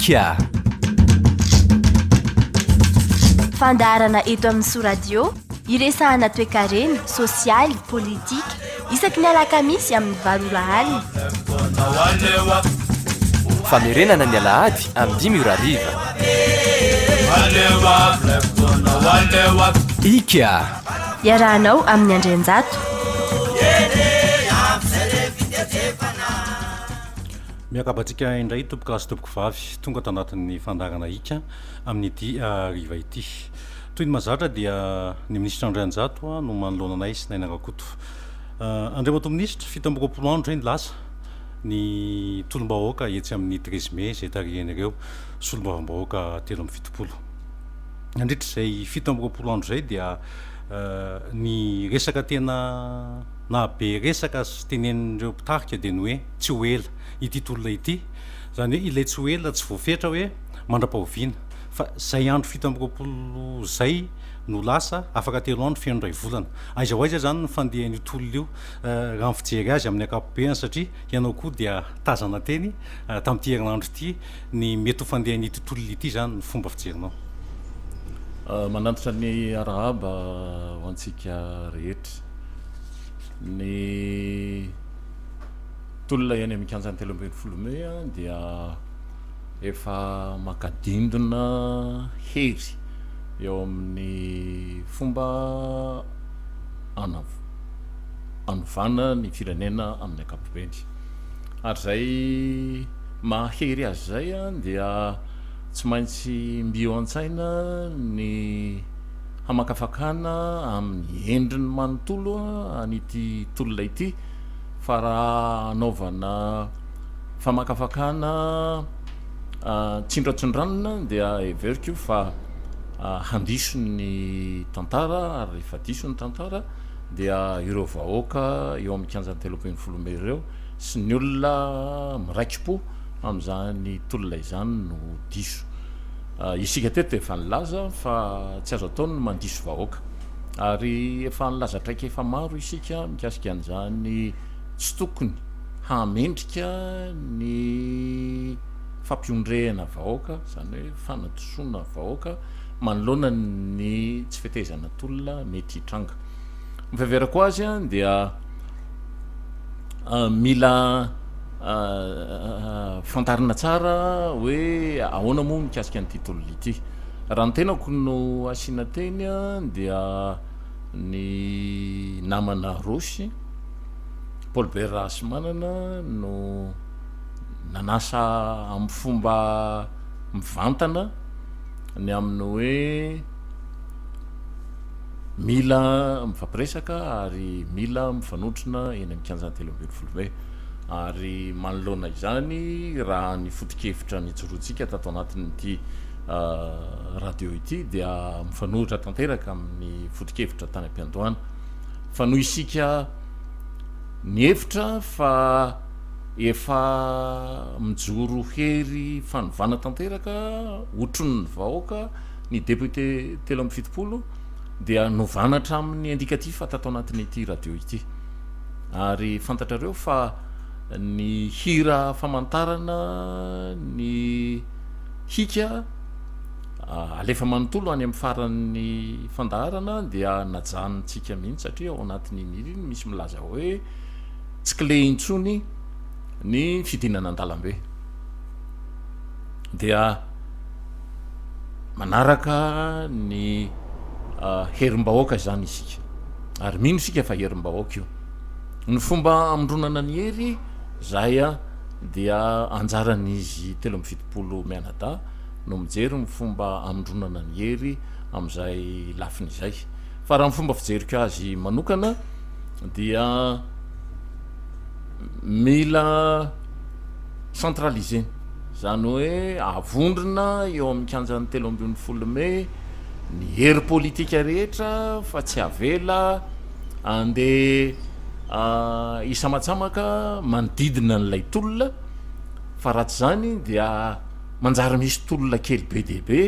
Ika. Fandaharana eto amin'ny Soa Radio, iresahana toekarena, sosialy, politika, isaky ny alakamisy amin'ny valo ora alina. Famerenana ny alahady amin'ny dimy ora hariva. Ika. Iarahanao amin'ny Andrianjato. Miarahaba antsika indray tompokolahy sy tompokovavy tonga ato anatin'ny fandaharana Ika amin'ity hariva ity. Toy ny mahazatra dia ny minisitra Andrianjato no manoloana anay sy Naina Rakoto. Andriamatoa minisitra, 27 andro izay ny lasa ny tolom-bahoaka etsy amin'ny treize mai izay tarihan'ireo solombavambahoaka 73. Nandritra izay 27 andro izay dia ny resaka tena nahabe resaka sy tenenin'ireo mpitarika dia ny hoe tsy ho ela ity tolona ity. Izany hoe ilay tsy ho ela tsy voafetra hoe mandra-pahoviana fa izay andro 27 izay no lasa, afaka telo andro feno iray volana. Aiza ho aiza izany ny fandehan'io tolona io raha ny fijery azy amin'ny ankapobeny satria ianao koa dia tazana teny tamin'ity herinandro ity ny mety ho fandehan'ity tolona ity izany ny fomba fijerinao. Manantitra ny arahaba ho antsika rehetra. Ny tolona eny amin'ny kianjan'ny 13 mey dia efa maka dindona hery eo amin'ny fomba anovana ny firenena amin'ny ankapobeny. Ary izay maha hery azy izay dia tsy maintsy mby eo an-tsaina ny hamakafakana amin'ny endriny manontolo an'ity tolona ity fa raha anaovana famakafakana tsindrantsindranina dia heveriko fa handiso ny tantara ary rehefa diso ny tantara dia ireo vahoaka eo amin'ny kianjan'ny 13 mey ireo sy ny olona miraiki-po amin'izany tolona izany no diso. Isika teto dia efa nilaza fa tsy azo atao ny mandiso vahoaka ary efa nilaza traikefa maro isika mikasika an'izany tsy tokony hahamendrika ny fampiondrehana vahoaka, izany hoe fanadisoana vahoaka manoloana ny tsy fetezana tolona mety hitranga. Ny fiheverako azy dia mila fantarina tsara hoe ahoana moa mikasika an'ity tolona ity. Raha ny tenako no asiana teny dia ny namana Rossy, Paul Bert Rahasimanana no nanasa amin'ny fomba mivantana ny amin'ny hoe mila mifampiresaka ary mila mifanotrona eny amin'ny kianjan'ny 13 mey. Ary manoloana izany, raha ny foto-kevitra nijoroantsika tato anatin'ity radio ity dia mifanohitra tanteraka amin'ny foto-kevitra tany am-piandohana. Fa noho isika nihevitra fa efa mijoro hery fanovana tanteraka hotronin'ny vahoaka ny député 73 dia novana hatramin'ny indicatif tato anatin'ity radio ity. Ary fantatrareo fa ny hira famantarana ny hika Alefa manontolo any amin'ny faran'ny fandaharana dia najanontsika mihitsy satria ao anatin'iny hira iny misy milaza hoe tsy clé intsony ny fidinana an-dalambe. Dia manaraka ny herim-bahoaka izany isika ary mino isika fa herim-bahoaka io. Ny fomba hamondronana ny hery zay dia anjaran'izy 73 mianadahy no mijery ny fomba hamondronana ny hery amin'izay lafiny izay. Fa raha ny fomba fijeriko azy manokana dia mila centraliser, izany hoe avondrona eo amin'ny kianjan'ny 13 mey ny hery politika rehetra fa tsy avela andeha hisamatsamaka manodidina an'ilay tolona fa raha tsy izany dia Manjary misy tolona kely be dia be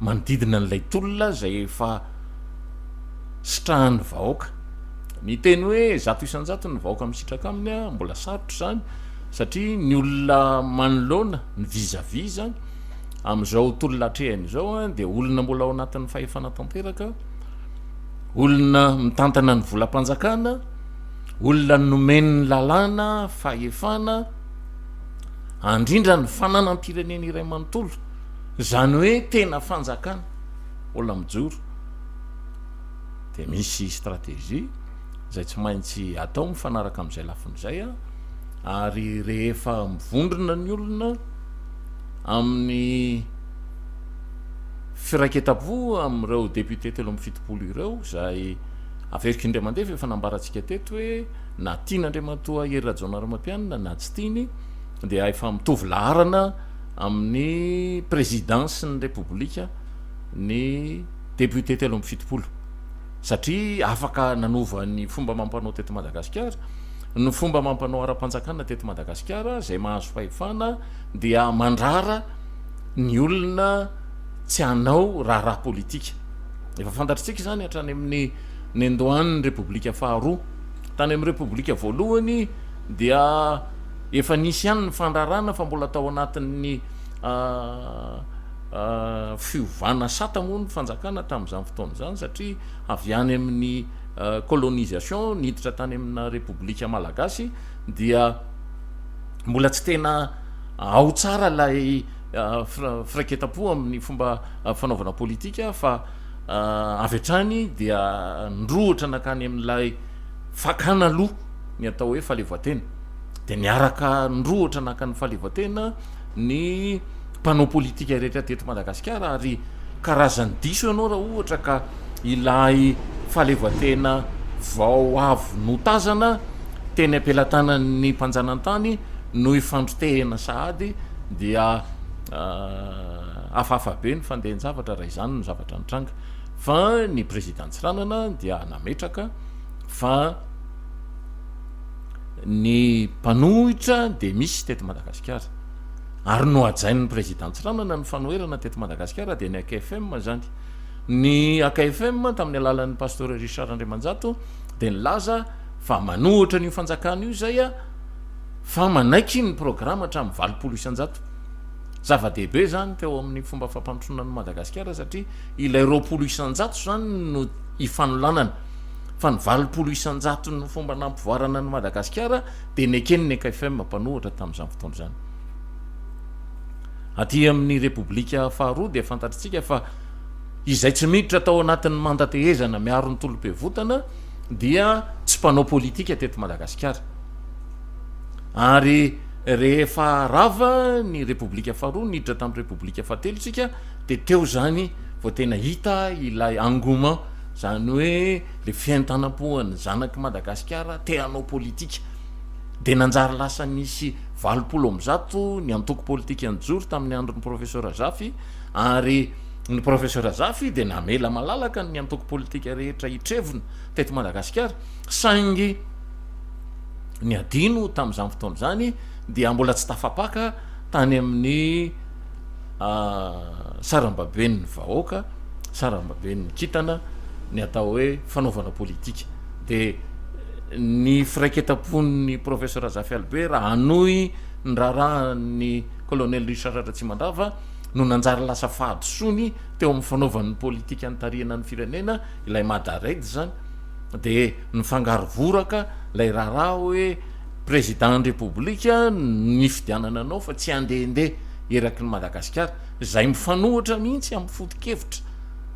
manodidina an'ilay tolona izay efa sitrahan'ny vahoaka. Ny teny hoe 100% ny vahoaka misitraka aminy mbola sarotra izany satria ny olona manoloana, ny vis à vis izany. Amin'izao tolona atrehany izao dia olona mbola ao anatin'ny fahefana tanteraka, olona mitantana ny volam-panjakana, olona nomen'ny lalàna fahefana handrindra ny fananam-pirenena iray manontolo, izany hoe tena fanjakana mbola mijoro, dia misy stratégie izay tsy maintsy atao mifanaraka amin'izay lafiny izay ary rehefa mivondrona ny olona amin'ny firaiketam-po amin'ireo député 73 ireo izay averiko indray mandeha fa efa nambarantsika teto hoe na tian'Andriamatoa Hery Rajaonarimampianina na tsy tiany dia efa mitovy laharana amin'ny présidence ny Repoblika ny député 73 satria afaka nanova ny fomba amam-panao teto Madagasikara, ny fomba amam-panao ara-panjakana teto Madagasikara izay mahazo fahefana dia mandrara ny olona tsy hanao raharaha politika. Efa fantatritsika izany hatrany amin'ny nendohan'ny Repoblika faharoa. Tany amin'ny Repoblika voalohany dia efa nisy ihany ny fandrarana fa mbola tao anatin'ny fiovana sata moa ny fanjakana tamin'izany fotoana izany satria avy any amin'ny colonisation niditra tany amina Repoblika malagasy dia mbola tsy tena ao tsara ilay firaiketam-po amin'ny fomba fanaovana politika fa avy hatrany dia nirohotra nankany amin'ilay fakana aloha ny atao hoe fahaleovantena dia niaraka nirohotra naka ny fahaleovantena ny mpanao politika rehetra teto Madagasikara ary karazany diso ianao raha ohatra ka ilay fahaleovantena vao avy notazana teny am-pelatanan'ny mpanjanantany no ifandrotehina sahady dia hafahafa be ny fandehan-javatra raha izany no zavatra nitranga fa ny président Tsiranana dia nametraka fa ny mpanohitra dia misy teto Madagasikara ary nohajain'ny président Tsiranana ny fanoherana teto Madagasikara dia ny AKFM izany. Ny AKFM tamin'ny alalan'ny Pasteur Richard Andriamanjato dia nilaza fa manohitra an'io fanjakana io izay fa manaiky ny programa hatramin'ny 80%. Zava-dehibe izany teo amin'ny fomba fampandrosoana an'i Madagasikara satria ilay 20% izany no ifanolanana fa ny 80% ny fomba nampivoarana an'i Madagasikara dia neken'ny AKFM mpanohitra tamin'izany fotoana izany. Aty amin'ny Repoblika faharoa dia fantatritsika fa izay tsy miditra tao anatin'ny mandatehezana miaro ny tolom-piavotana dia tsy mpanao politika teto Madagasikara. Ary rehefa rava ny Repoblika faharoa, niditra tamin'ny Repoblika fahatelo isika, dia teo izany vao tena hita ilay engouement, izany hoe ilay fientanam-poan'ny zanak'i Madagasikara te hanao politika. Dia nanjary lasa nisy 180 ny antoko politika nijoro tamin'ny andron'ny Professeur Zafy, ary ny Professeur Zafy dia namela malalaka ny antoko politika rehetra hitrevona teto Madagasikara, saingy ny adino tamin'izany fotoana izany dia mbola tsy tafapaka tany amin'ny sarambaben'ny vahoaka, sarambaben'ny kintana ny atao hoe fanaovana politika. Dia ny firaiketam-pon'ny Professeur Zafy Albert hanohy ny raharahan'ny Colonel Richard Ratsimandrava no nanjary lasa fahadisoany teo amin'ny fanaovany ny politika nitarihana ny firenena, ilay Mada-Raid izany, dia nifangaro voraka ilay raharaha hoe Président ny Repoblika no nifidianana anao fa tsy handehandeha eraky ny Madagasikara, izay mifanohitra mihitsy amin'ny foto-kevitra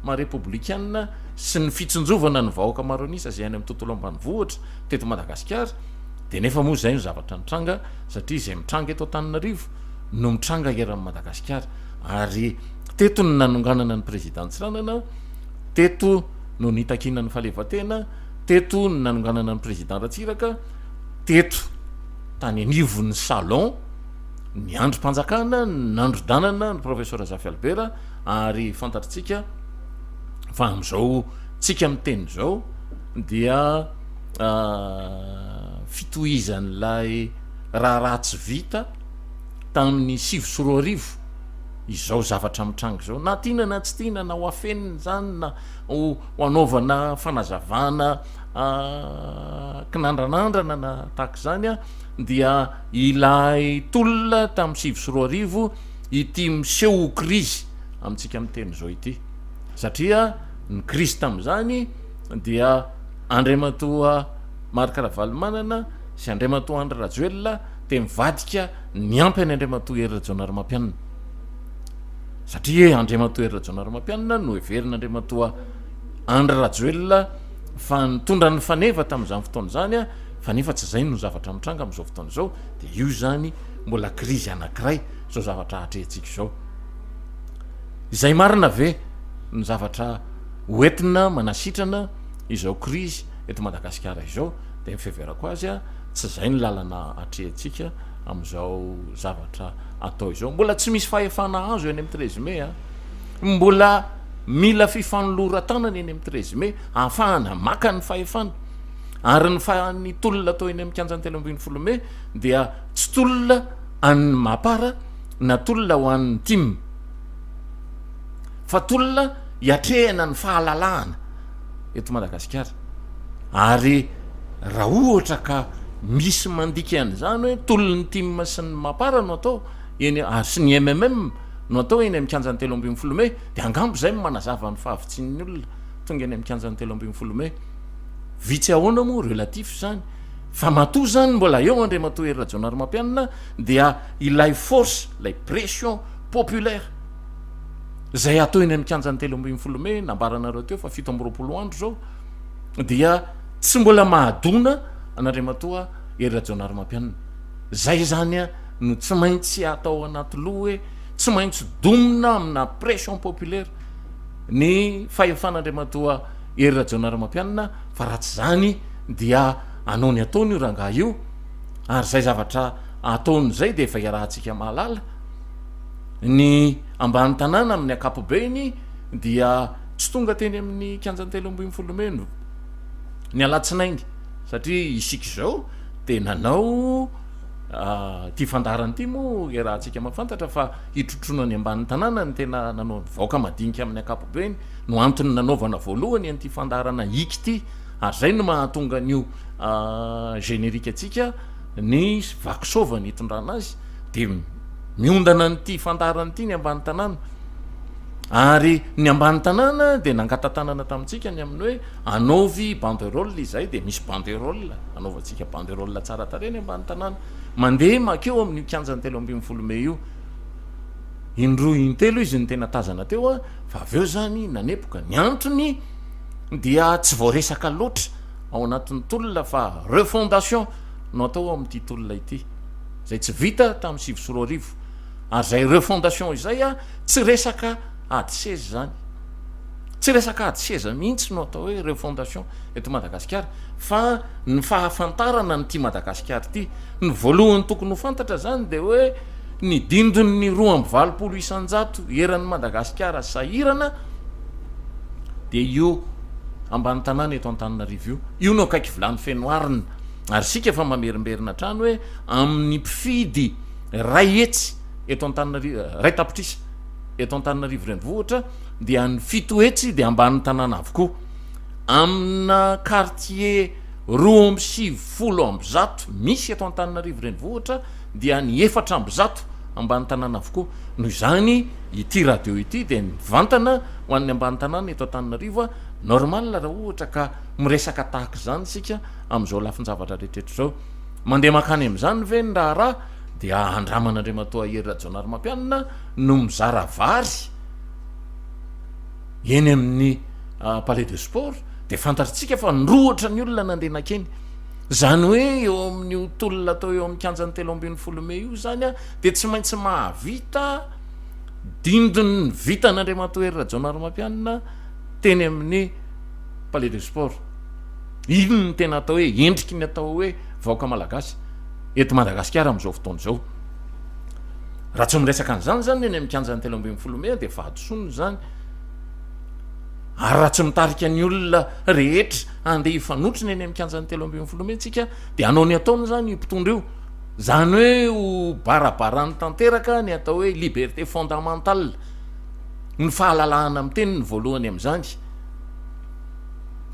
maha Repoblikanina sy ny fitsinjovana ny vahoaka maro an'isa izay any amin'ny tontolo ambanivohitra teto Madagasikara, dia nefa moa izay no zavatra nitranga satria izay mitranga eto Antananarivo no mitranga eran'i Madagasikara ary teto no nanonganana ny Président Tsiranana, teto no nitakiana ny fahaleovantena, teto no nanonganana ny Président Ratsiraka, teto tany anivon'ny salon ny andrim-panjakana nandrodanana ny Professeur Zafy Albert ary fantatritsika fa amin'izao tsika miteny izao dia fitohizan'ilay raharaha tsy vita tamin'ny 2009 izao zavatra mitranga izao, na tiana na tsy tiana, na ho afenina izany na ho hanaovana fanazavana kinandranandrana na tahaka izany, dia ilay tolona tamin'ny 2009. ity miseho ho krizy amintsika miteny izao ity. Satria ny krizy tamin'izany dia Andriamatoa Marc Ravalomanana sy Andriamatoa Andry Rajoelina dia nivadika niampy an'i Andriamatoa Hery Rajaonarimampianina. Satria Andriamatoa Hery Rajaonarimampianina no heverin'Andriamatoa Andry Rajoelina fa nitondra ny faneva tamin'izany fotoana izany fa nefa tsy izay no zavatra mitranga amin'izao fotoana izao dia io izany mbola krizy anankiray izao zavatra atrehintsika izao. Izay marina ve ny zavatra hoentina manasitrana izao krizy eto Madagasikara izao dia ny fiheverako azy tsy izay ny lalana atrehintsika amin'izao zavatra atao izao. Mbola tsy misy fahefana azo eny amin'ny treize mai a. Mbola mila fifanoloran-tanana eny amin'ny treize mai ahafahana maka ny fahefana. Ary ny fa ny tolona atao eny amin'ny kianjan'ny 13 mai dia tsy tolona an'ny Mapar na tolona ho an'ny tim fa tolona hiatrehana ny fahalalahana eto Madagasikara. Ary raha ohatra ka misy mandika an'izany hoe tolon'ny tim sy ny Mapar no atao eny ary sy ny MMM no atao eny amin'ny kianjan'ny 13 mey dia angamba izay no manazava ny fahavitsian'ny olona tonga eny amin'ny kianjan'ny 13 mey. Vitsy ahoana moa relatif izany fa matoa izany mbola eo Andriamatoa Hery Rajaonarimampianina dia ilay force, ilay pression populaire izay atao eny amin'ny kianjan'ny 13 mey nambaranareo teo fa 27 andro izao dia tsy mbola mahadona an'Andriamatoa Hery Rajaonarimampianina. Izay izany no tsy maintsy atao anaty loha hoe tsy maintsy domina amina pression populaire ny fahefan'Andriamatoa Hery Rajaonarimampianina fa raha tsy izany dia hanao ny ataony io rangahy io ary izay zavatra ataony izay dia efa iarahantsika mahalala. Ny ambany tanàna amin'ny ankapobeny dia tsy tonga teny amin'ny kianjan'ny 13 mey ny alatsinainy satria isika izao dia nanao ity fandaharana ity moa iarahantsika mahafantatra fa hitrotroana ny ambany tanàna ny tena nanao ny vahoaka madinika amin'ny ankapobeny no antony nanaovana voalohany an'ity fandaharana hiky ity ary izay no mahatonga an'io générique antsika ny vakisôva ny hitondrana azy dia miondana an'ity fandaharana ity ny ambany tanàna ary ny ambany tanàna dia nangata-tanana tamintsika ny amin'ny hoe anaovy banderole izay dia misy banderole anaovantsika banderole tsara tarehy ny ambany tanàna mandeha makeo amin'io kianjan'ny 13 mey io indroa intelo izy ny tena tazana teo a fa avy eo izany nanepoka ny antony dia tsy voaresaka loatra ao anatin'ny tolona fa refondation no atao ao amin'ity tolona ity izay tsy vita tamin'ny 2009 ary izay refondation izay a tsy resaka ady seza izany tsy resaka ady seza mihitsy no atao hoe refondation eto Madagasikara fa ny fahafantarana an'ity Madagasikara ity ny voalohany tokony ho fantatra izany dia hoe ny dindon'ny 82% eran'i Madagasikara sahirana dia io ambany tanàna eto Antananarivo io. Io no akaiky vilany feno arina. Ary isika efa mamerimberina hatrany hoe amin'ny mpifidy 100 eto Antananarivo, 1 tapitrisa eto Antananarivo renivohitra dia ny 700 dia ambany tanàna avokoa. Amina quartier 192 misy eto Antananarivo renivohitra dia ny 104 ambany tanàna avokoa. Noho izany ity radio ity dia mivantana ho an'ny ambany tanàna eto Antananarivo. Normal raha ohatra ka miresaka tahaka izany isika amin'izao lafin-javatra rehetra izao. Mandeha mankany amin'izany ve ny raharaha? Dia andraman'Andriamatoa Hery Rajaonarimampianina no mizara vary eny amin'ny Palais de Sport dia fantatritsika fa nirohotra ny olona nandeha nankeny. Izany hoe eo amin'io tolona atao eo amin'ny kianjan'ny 13 mey io izany dia tsy maintsy mahavita dindon'ny vitan'Andriamatoa Hery Rajaonarimampianina teny amin'ny Palais de Sport. Iny no tena atao hoe endriky ny atao hoe vahoaka malagasy eto Madagasikara amin'izao fotoana izao. Raha tsy miresaka an'izany izany eny amin'ny kianjan'ny 13 mey dia fahadisoana izany. Ary raha tsy mitarika ny olona rehetra handeha hifanotrona eny amin'ny kianjan'ny 13 mey tsika dia hanao ny ataony izany io mpitondra io. Izany hoe ho barabarany tanteraka ny atao hoe liberté fondamentale. Ny fahalalahana miteny ny voalohany amin'izany.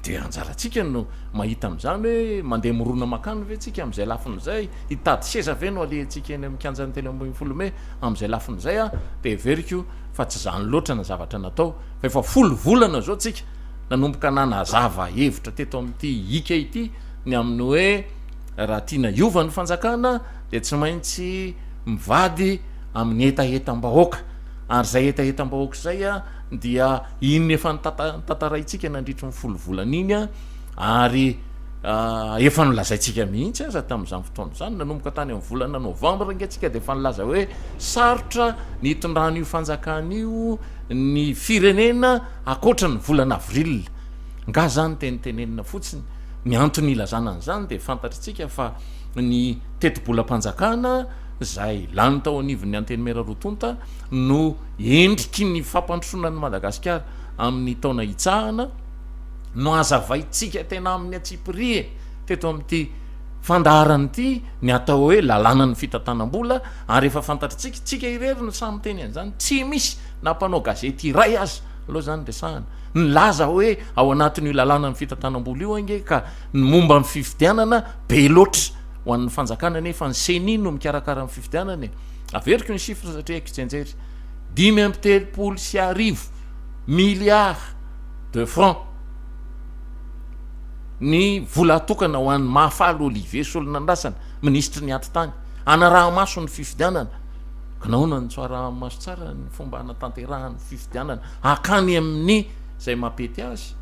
Dia anjarantsika no mahita amin'izany hoe mandeha mirona mankany ve tsika amin'izay lafiny izay, hitady seza ve no alehantsika eny amin'ny kianjan'ny 13 mey amin'izay lafiny izay an, dia heveriko fa tsy izany loatra ny zavatra natao fa efa folo volana izao tsika nanomboka nanazava hevitra teto amin'ity ika ity ny amin'ny hoe raha tiana hiova ny fanjakana dia tsy maintsy mivady amin'ny hetahetam-bahoaka ary izay hetahetam-bahoaka izay dia iny efa notantaraintsika nandritry ny folo volana iny ary efa nolazaintsika mihitsy aza tamin'izany fotoana izany, nanomboka tany amin'ny volana novambra ange tsika dia efa nilaza hoe sarotra ny hitondran'io fanjakana io ny firenena ankoatra ny volana avril. Nga zany tenitenenina fotsiny? Ny antony ilazana an'izany dia fantatritsika fa ny tetibolam-panjakana izay lany tao anivon'ny Antenimiera roa tonta no endriky ny fampandrosoana an'i Madagasikara amin'ny taona hitsahana no hazavaintsika tena amin'ny antsipiriany teto amin'ity fandaharana ity ny atao hoe lalànan'ny fitantanam-bola ary efa fantatritsika, tsika irery no sahy miteny an'izany, tsy misy na mpanao gazety iray aza aloha izany resahana nilaza hoe ao anatin'io lalànan'ny fitantanam-bola io ange ka ny momba ny fifidianana be loatra ho an'ny fanjakana nefa ny ceni no mikarakara ny fifidianana e. Averiko ny chiffre satria haiko tsianjery, 1035 milliards de francs ny vola atokana ho an'i Mahafaly Olivier Solonandrasana, minisitry ny atitany, hanaraha-maso ny fifidianana. Ka nahoana no tsy araha-maso tsara ny fomba hanatanterahany ny fifidianana hakany amin'ny izay mampety azy?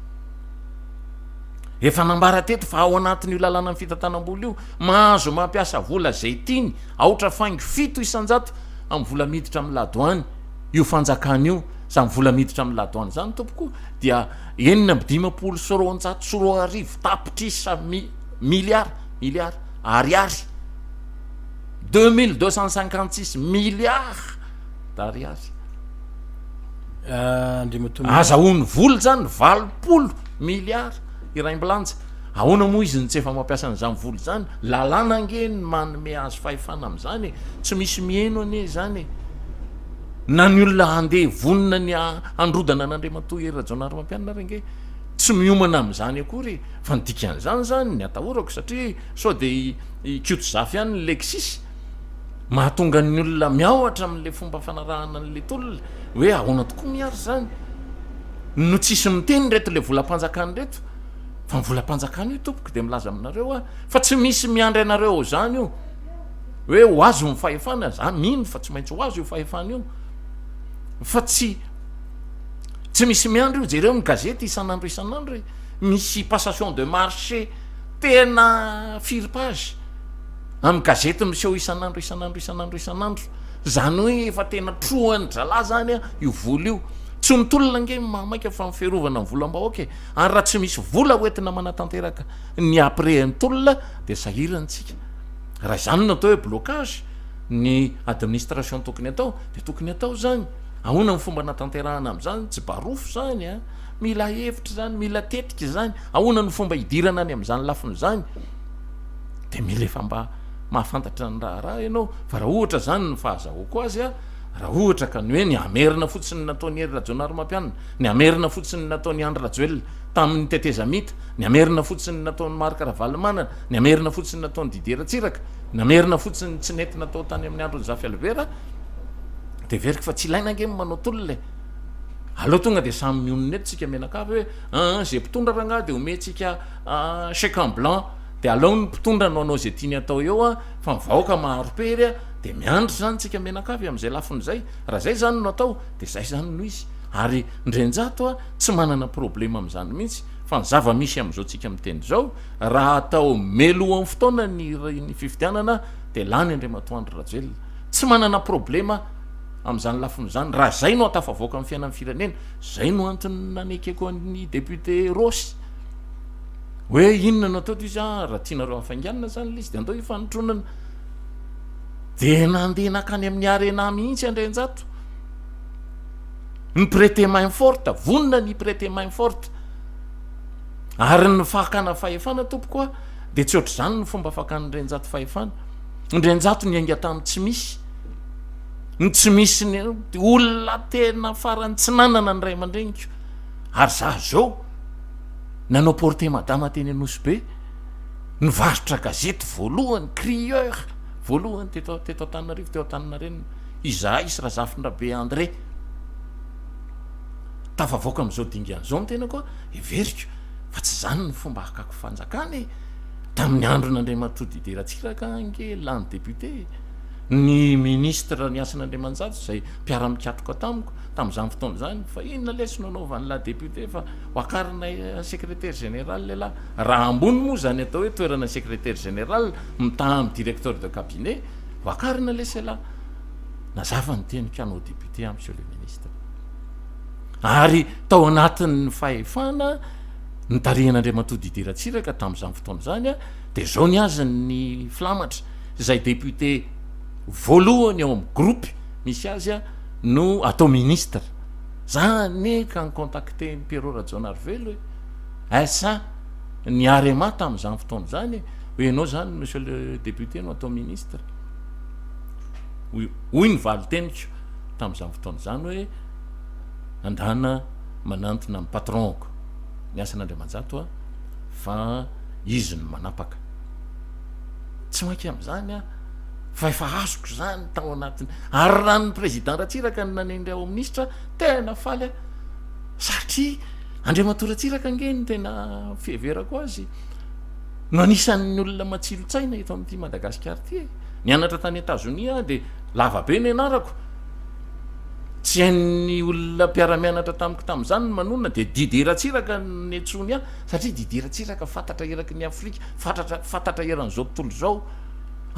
Efa nambara teto fa ao anatin'io lalànan'ny fitantanam-bola io, mahazo mampiasa vola izay tiany, aotra faingo 7% amin'ny vola miditra amin'ny ladoany io fanjakana io. Izany vola miditra amin'ny ladoany izany tompoko dia 2056 tapitrisa miliara, miliara ariary, 2256 milliards d'ariary. Andriamatoa Azahoany vola izany 80 milliards iraimbilanja. Ahoana moa izy no tsy efa mampiasa an'izany vola izany? Lalàna ange ny manome azy fahefana amin'izany e. Tsy misy miheno anie izany e. Na ny olona handeha vonona ny handrodana an'Andriamatoa Hery Rajaonarimampianina ary ange tsy miomana amin'izany akory e. Fa ny dikan'izany izany, ny atahorako satria sao dia i Koto Zafy ihany ny Lexis mahatonga ny olona miahotra amin'ilay fomba fanarahana an'ilay tolona hoe ahoana tokoa miary izany no tsisy miteny ireto ilay volam-panjakana ireto. Fa ny volam-panjakana io tompoko dia milaza aminareo aho fa tsy misy miandry anareo ao izany io hoe ho azo ny fahefana, za mino fa tsy maintsy ho azo io fahefana io fa tsy tsy misy miandry io, jereo ny gazety isan'andro isan'andro e, misy passation de marché tena firy page amin'ny gazety miseho isan'andro isan'andro isan'andro isan'andro, zany hoe efa tena trohan'ny dralahy zany a io vola io, tsy ny tolona ange ny mahamaika fa ny fiarovana ny volam-bahoaka e. Ary raha tsy misy vola ho entina manatanteraka ny après ny tolona dia sahirana isika. Raha izany no atao hoe blocage ny administration tokony atao dia tokony atao izany. Ahoana ny fomba anatanterahana amin'izany? Tsy barofo izany a! Mila hevitra izany, mila tetika izany. Ahoana no fomba hidirana any amin'izany lafiny izany? Dia mila efa mba mahafantatra ny raharaha ianao. Fa raha ohatra izany ny fahazahoako azy a, raha ohatra ka ny hoe ny hamerina fotsiny ny nataon'i Hery Rajaonarimampianina, Ny hamerina fotsiny ny nataon'i Andry Rajoelina tamin'ny tetezamita, ny hamerina fotsiny ny nataon'i Marc Ravalomanana, ny hamerina fotsiny ny nataon'i Didier Ratsiraka, ny hamerina fotsiny ny tsy nety natao tany amin'ny andron'i Zafy Albert, dia heveriko fa tsy ilaina ange ny manao tolona e. Aleo tonga dia samy mionona eto tsika mianakavy hoe aa izay mpitondra rangahy dia omentsika chèque en blanc dia aleo ny mpitondra no hanao izay tiany atao eo a, fa ny vahoaka maharo-pery a, dia miandry izany tsika mianakavy amin'izay lafiny izay. Raha izay izany no atao dia izay izany no izy. Ary Ndrenjato a tsy manana problema amin'izany mihitsy fa ny zava-misy amin'izao tsika miteny izao raha atao melohan'ny fotoana ny ny fifidianana dia lany Andriamatoa Andry Rajoelina. Tsy manana problema amin'izany lafiny izany raha izay no hatafavoaka amin'ny fiainan'ny firenena. Izay no antony nanekeko an'i député Rossy hoe inona no atao dia izy ah raha tianareo hafainganina izany ilay izy dia andao hifanotronana. Dia nandeha nankany amin'ny Arena mihitsy Andrianjato. Ny prêter main forte, vonona ny hi-prêter main forte. Ary ny fakana fahefana tompoko a, dia tsy ohatr'izany ny fomba fakan'ny Ndrenjato fahefana. Ndrenjato niainga tamin'ny tsy misy. Ny tsy misy ny olona tena farany tsy nanana ny ray aman-dreniko. Ary za zao. Nanao porte madama teny Anosibe, nivarotra gazety voalohany, crieur voalohany teto teto Antananarivo, teo Antaninarenina. Izahay sy Razafindrabe André. Tafavoaka amin'izao dingana izao ny tenako, heveriko fa tsy izany ny fomba hakako fanjakana e. Tamin'ny andron'Andriamatoa Didier Ratsiraka ange lany député e. Ny ministre Ny Hasina Andriamanjato izay mpiara-mikatroka tamiko tamin'izany fotoana izany, fa inona lesy no anaovan'lah député fa ho akarina secrétaire général elah. Raha ambony moa izany atao hoe toerana secrétaire général mitaha amin'ny directeur de cabinet, ho akarina lesy elah. Nazava ny teniko hanao député aho monsieur le ministre. Ary tao anatin'ny fahefana nitarihan'Andriamatoa Didier Ratsiraka tamin'izany fotoana izany dia izao ny azy ny filamatra, izay député voalohany ao amin'ny groupe misy azy no atao ministre. Za anie ka ni-contacter an'i Pierrot Rajaonarivelo e, SA ny Arema tamin'izany fotoana izany e, hoe ianao izany monsieur le député no atao ministre. Hoy hoy ny valin-teniko tamin'izany fotoana izany hoe andana manantona ny patron-ko, ny asan'Andriamanjato aho fa izy no manapaka. Tsy mainka amin'izany aho fa efa azoko izany tao anatiny. Ary raha ny président Ratsiraka no nanendry ahy ho minisitra, tena faly aho satria Andriamatoa Ratsiraka ange no tena fiheverako azy no anisan'ny olona matsilo-tsaina eto amin'ity Madagasikara ity e. Nianatra tany Etazonia aho dia lava be ny anarako. Tsy hain'ny olona mpiara-mianatra tamiko tamin'izany ny manonona dia Didier Ratsiraka no niantsoany ahy satria Didier Ratsiraka fantatra eraky ny Afrika, fatratra fantatra eran'izao tontolo izao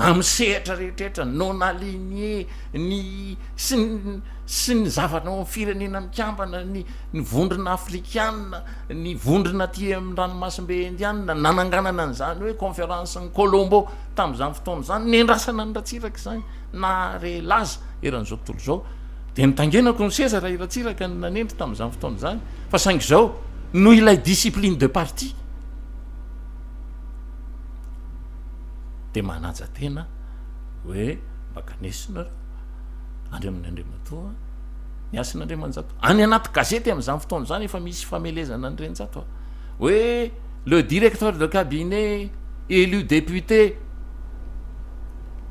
amin'ny sehatra rehetrarehetra, non aligné, ny sy ny sy ny zavatra ao amin'ny firenena mikambana, ny ny vondrona afrikana, ny vondrona aty amin'ny ranomasimbe indianina, nananganana an'izany hoe conférence ny Colombo tamin'izany fotoana izany, nendrasana an'i Ratsiraka izany, nahare laza eran'izao tontolo izao, dia notangenako ny seza raha i Ratsiraka no nanendry tamin'izany fotoana izany, fa saingy izao, noho ilay discipline de parti, dia manaja tena hoe mba kaneso nareo any amin'ny Andriamatoa Ny Hasina Andriamanjato. Any anaty gazety amin'izany fotoana izany efa misy famelezana an'i Renjato hoe le directeur de cabinet élu député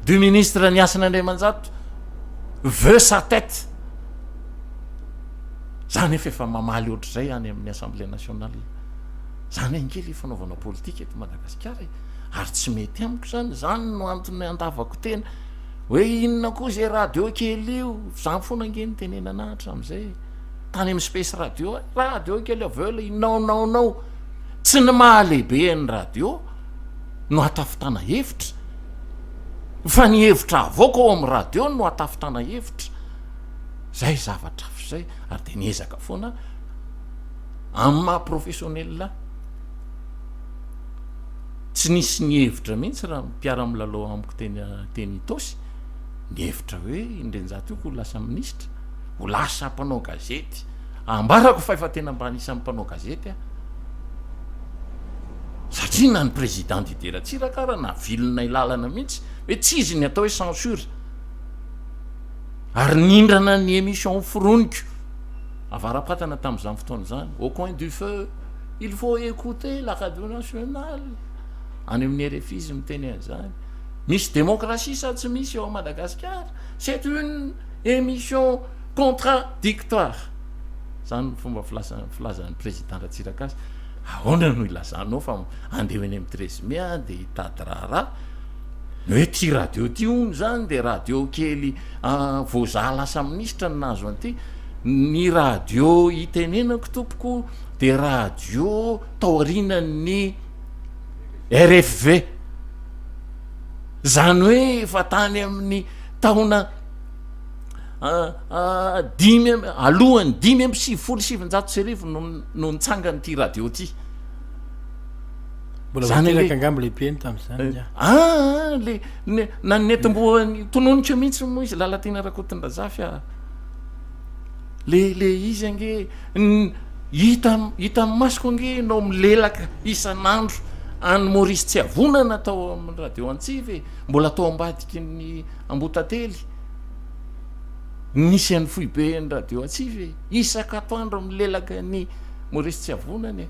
du ministre Ny Hasina Andriamanjato veut sa tête. Zany efa efa mamaly ohatr'izay any amin'ny Assemblée nationale. Zany ange le fanaovana politika eto Madagasikara e. Ary tsy mety amiko zany, zany no antony andavako tena hoe inona koa zay radio kely io, zany foana ange no tenenana hatramin'izay e. Tany amin'ny space radio, radio kely avy eo non non non. Tsy ny maha lehibe ny radio no ahatafitana hevitra, fa ny hevitra avoaka ao amin'ny radio no ahatafitana hevitra. Zay zavatra hafa zay, ary de niezaka foana Amin'ny maha professionnel ahy, tsy nisy nihevitra mihitsy raha mpiara-milalao amiko teny teny Itaosy, nihevitra hoe i Ndrenjato io ko ho lasa minisitra, ho lasa mpanao gazety. Ambarako fa efa tena mba anisan'ny mpanao gazety aho. Satria na ny président Didier Ratsiraka ara navilinay lalana mihitsy hoe tsy izy ny atao hoe censure. Ary nindrana ny émission foroniko. Avara-patana tamin'izany fotoana izany, au coin du feu, il faut écouter la radio nationale, any amin'ny RFI izy miteny an'izany. Misy démocratie sa tsy misy ao Madagasikara? C'est une émission contradictoire. Izany no fomba filazan'ny président Ratsiraka azy. Ahoana no ilazanao fa andeha ho eny amin'ny 13 mai aho dia hitady raharaha? Ny hoe ity radio ity hono izany dia radio kely vao za lasa minisitra no nahazo an'ity. Ny radio itenenako tompoko dia radio taorianan'ny RFV. Izany hoe efa tany amin'ny taona dimy alohan'ny 1995 no no nitsangana ity radio ity. Mbola vao teraka angamba le mpiheno tamin'izany nga. Ah, le na ny netombohany tononiko mihitsy moa izy Lalatiana Rakotondrazafy ah. Le le izy ange hita hita amin'ny masoko ange ianao milelaka isan'andro any Maurice Tsiavonana tao amin'ny radio Antsiva e, mbola tao ambadiky ny Ambohitately nisy an'ny foiben'ny radio Antsiva e, isak'atoandro milelaka ny Maurice Tsiavonana e.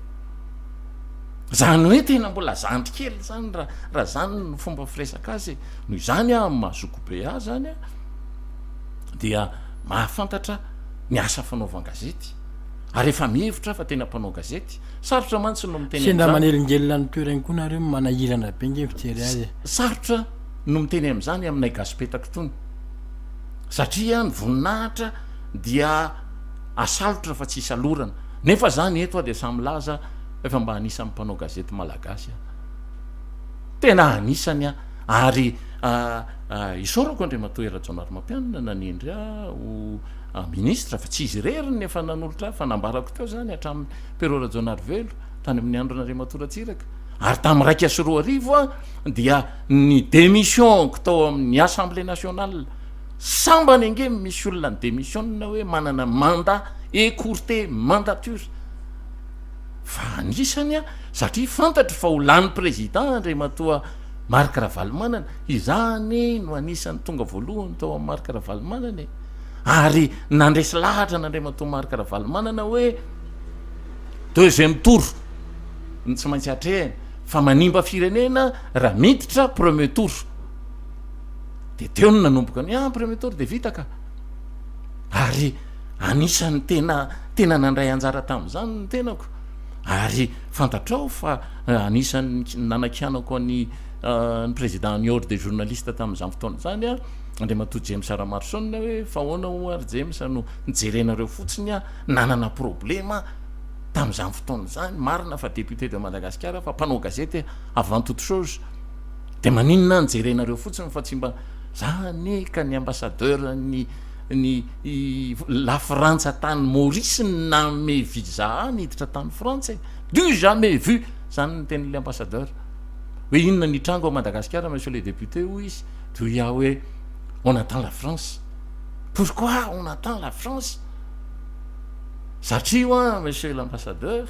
Zany hoe tena mbola zandry kely zany raha raha zany no fomba firesaka azy e. Noho izany aho amin'ny maha zokibe ahy zany a dia mahafantatra ny asa fanaovan-gazety ary efa mihevitra aho fa tena mpanao gazety. Sarotra mantsy no miteny Sendra amin'izany. manelingelina ny toerany koa nareo manahirana be nge mijery azy e. Sarotra no miteny amin'izany aminay gasy petaka itony satria ny voninahitra dia asalotra fa tsy isalorana. Nefa zany eto aho dia samy milaza fa efa mba anisan'ny mpanao gazety malagasy aho. Tena anisany aho ary isaorako Andriamatoa Hery Rajaonarimampianina nanendry ahy ho ministra fa tsy izy irery no efa nanolotra ahy fa nambarako teo zany hatramin'ny Pierrot Rajaonarivelo tany amin'ny andron'Andriamatoa Ratsiraka ary tamin'ny 2001 aho dia ny démission-ko tao amin'ny Assemblée nationale sambany ange misy olona ny démission hoe manana mandat écourté mandature fa anisany aho satria fantatro fa ho lany président Andriamatoa Marc Ravalomanana, izaho anie no anisan'ny tonga voalohany tao amin'i Marc Ravalomanana e, ary nandresy lahatra an'Andriamatoa Marc Ravalomanana hoe deuxième tour no tsy maintsy atrehina fa manimba firenena raha miditra premier tour, de teo no nanomboka ny ah premier tour de vita ka, ary anisan'ny tena tena nandray anjara tamin'izany ny tenako ary fantatrao fa anisan'ny nanakianako an'i ny président ny ordre des journalistes tamin'izany fotoana izany aho Andriamatoa James Ramaroson hoe fa ahoana ho'a ry James no nijerenareo fotsiny aho nanana problema tamin'izany fotoana izany, marina fa député de Madagascar aho fa mpanao gazety avant toute chose, de maninona aho nijerenareo fotsiny fa tsy mba za anie ka ny ambassadeur ny ny la Frantsa tany Maurice no nanome visa ahy niditra tany Frantsa e, du jamais vu zany ny tenin'ilay ambassadeur hoe inona ny hitranga ao Madagasikara monsieur le député hoy izy, de hoy aho hoe on attend la France, pourquoi on attend la France? Satria hoa monsieur l'ambassadeur,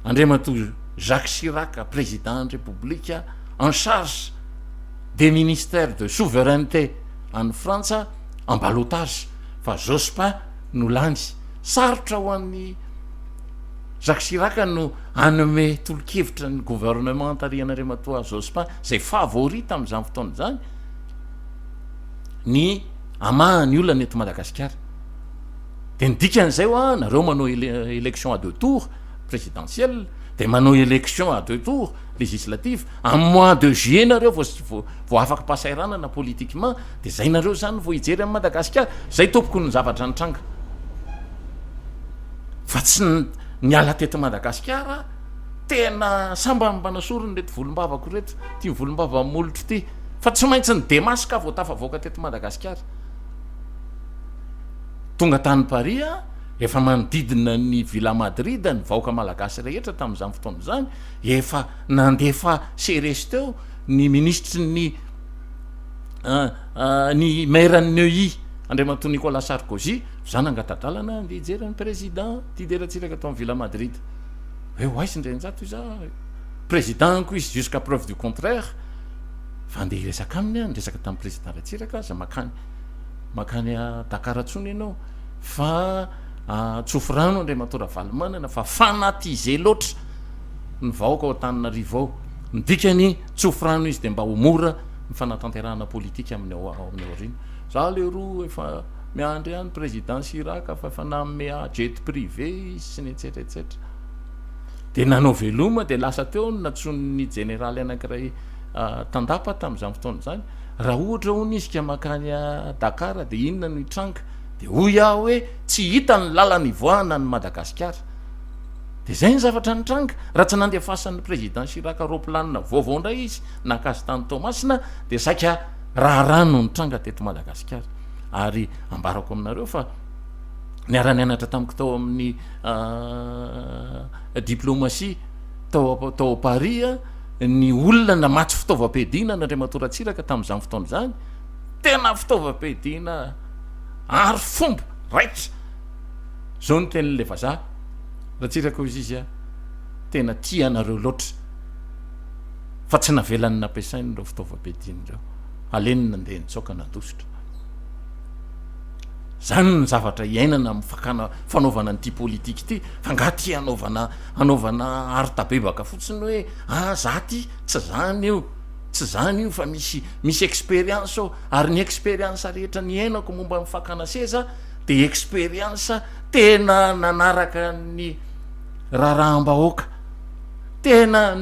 Andriamatoa Jacques Chirac président ny Repoblika en charge des ministères de souveraineté any Frantsa en ballottage fa Jospin no lany. Sarotra ho an'i Jacques Chirac no hanome tolo-kevitra ny gouvernement tarihan'Andriamatoa Jospin izay favori tamin'izany fotoana izany ny hamaha ny olana eto Madagasikara. De ny dikan'izay hoa nareo manao élection à deux tours présidentielle de manao élection à deux tours législative amin'ny mois de juillet nareo vao vao afaka pasairanana politiquement de zay nareo zany vao hijery an'i Madagasikara, zay tompoko ny zavatra nitranga fa tsy niala teto Madagasikara tena sambany mba nasoriny reto volombavako reto ty volombava molotro ty fa tsy maintsy ny demaska vao tafavoaka teto Madagasikara. Tonga tany Paris aho, efa manodidina ny Villa Madrid ny vahoaka malagasy rehetra tamin'izany fotoana izany, efa nandefa CRS teo ny minisitry ny ny maire ny Neuilly Andriamatoa Nicolas Sarkozy, za nangata-dalana andeha hijery ny président Didier Ratsiraka tao amin'ny Villa Madrid. Hoe ho aiza Andrianjato iza? Président-ko izy jusqu'à preuve du contraire, fa andeha hiresaka aminy aho, niresaka tamin'ny président Ratsiraka aza makany. Mankany Dakar intsony ianao fa tsofy rano Andriamatoa Ravalomanana fa fanatiser loatra ny vahoaka ao Antananarivo ao. Ny dikany tsofy rano izy dia mba ho mora ny fanatanterahana politika amin'ny ao amin'ny aoriana. Za leroa efa miandry ihany président Chirac fa efa nanome ahy jet privé izy sy ny etsetra etsetra. Dia nanao veloma dia lasa teo ny nantsoin'ny jeneraly anankiray tandapa tamin'izany fotoana izany. Raha ohatra hono izy ka mankany Dakar dia inona no hitranga? Dia hoy aho hoe tsy hita ny lalana ivoahana an'i Madagasikara. Dia izay ny zavatra nitranga. Raha tsy nandefasan'ny Président Chirac roaplanina vaovao indray izy naka azy tany Toamasina dia saika raharaha no nitranga teto Madagasikara. Ary ambarako aminareo fa niara-nianatra tamiko tao amin'ny diplomatie tao tao Paris ny olona namatsy fitaovam-piadiana an'Andriamatoa Ratsiraka tamin'izany fotoana izany, tena fitaovam-piadiana ary fomba raitra. Izao no tenin'ilay vazaha, Ratsiraka hoy izy, tena tia anareo loatra fa tsy navelany nampiasainy ireo fitaovam-piadiana ireo, aleny nandeha nitsoaka nandositra. Zany ny zavatra iainana amin'ny fakana fanaovana an'ity politika ity, fa nga ty hanaovana hanaovana aro tabebaka fotsiny hoe ah za ty, tsy zany io, tsy zany io fa misy misy expérience ao, ary ny expérience rehetra niainako momba ny fakana seza de expérience tena nanaraka ny raharaham-bahoaka, tena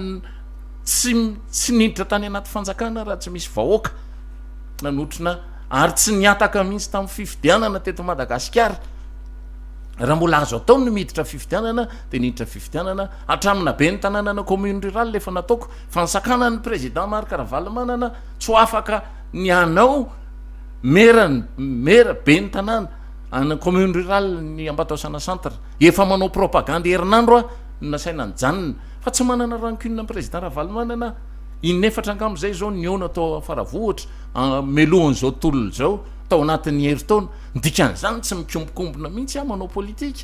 tsy tsy niditra tany anaty fanjakana raha tsy misy vahoaka nanotrona ary tsy nihataka mihitsy tamin'ny fifidianana teto Madagasikara. Raha mbola azo atao ny miditra fifidianana dia niditra fifidianana hatramin'ny ben'ny tanànana commune rurale efa nataoko fa ny sakanan'ny président Marc Ravalomanana tsy ho afaka ny hanao maire maire ben'ny tanàna any commune rurale ny Ambatoasana centre. Efa manao propagande herinandro aho no nasaina nijanona fa tsy manana rancune amin'ny président Ravalomanana aho. In'efatra angamba izay izao nihaona tao Faravohitra melohan'izao tolona izao tao anatin'ny herintaona. Ny dikan'izany tsy mikombokombona mihitsy aho manao politika.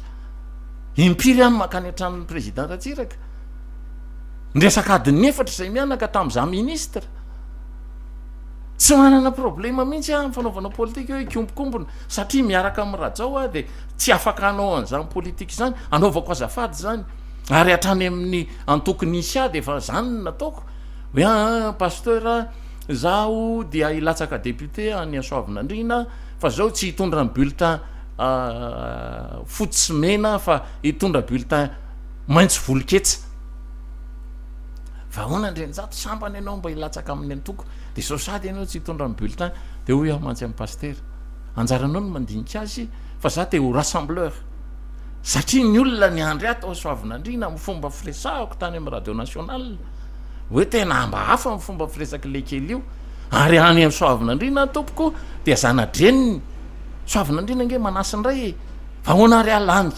Impiry aho no mankany an-tranon'ny président Ratsiraka. Niresaka adiny efatra izay mianaka tamin'izaho ministre. Tsy manana problema mihitsy aho amin'ny fanaovana politika hoe hikombokombona satria miaraka amin'i Rajao aho dia tsy afaka hanao an'izany politika izany. Anaovako azafady izany. Ary hatrany amin'ny antoko nisy ahy dia efa izany no nataoko. Hoe aa pasteur a, zaho dia hilatsaka député any Soavinandriana fa zao tsy hitondra ny bulletin fotsy sy mena fa hitondra bulletin maitso voloketsa. Fa ahoana Andrianjato, sambany ianao mba hilatsaka amin'ny antoko dia sao sady ianao tsy hitondra ny bulletin. Dia hoy aho mantsy amin'i pasitera, anjaranao no mandinika azy fa za te ho rassembleur. Satria ny olona niandry ahy tao Soavinandriana amin'ny fomba firesahako tany amin'ny radio nationale hoe tena mba hafa ny fomba firesak'ilay kely io. Ary any amin'ny Soavinandriana tompoko dia zana-dreniny. Soavinandriana ange manasindray e! Fa ahoana ary aho lany?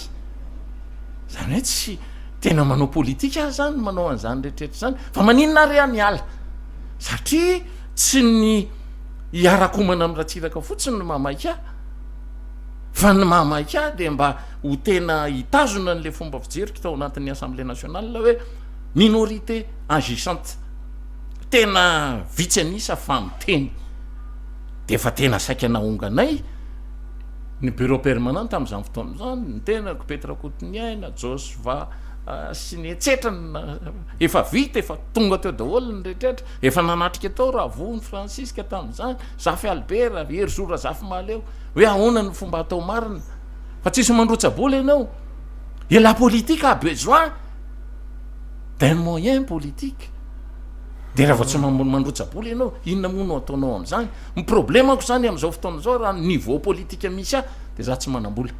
Izany hoe tsy tena manao politika aho izany manao an'izany rehetrarehetra izany. Fa maninona ary aho miala? Satria tsy ny hiara-komana amin'i Ratsiraka fotsiny no mahamaika ahy. Fa ny mahamaika ahy dia mba ho tena hitazona an'ilay fomba fijeriko tao anatin'ny Assemblée nationale hoe minorité agissante. Tena vitsy an'isa fa miteny. Dia efa tena saika nahonganay ny bureau permanent tamin'izany fotoana izany, ny tenako, Pety Rakotoniaina, Josva sy ny etsetra, efa vita, efa tonga teo daholo ny rehetrarehetra, efa nanatrika tao Ravohony Francisque tamin'izany, Zafy Albert, Herizo Razafimahaleo. Hoe ahoana no fomba atao marina fa tsisy mandrotsa-bola ianao et la politique a besoin d'un moyen politique de raha vao tsy mandrotsa-bola ianao inona moa no ataonao am'zany? Ny problemako zany am'zao fotoana zao raha ny niveau politique misy ahy de za tsy manam-bola,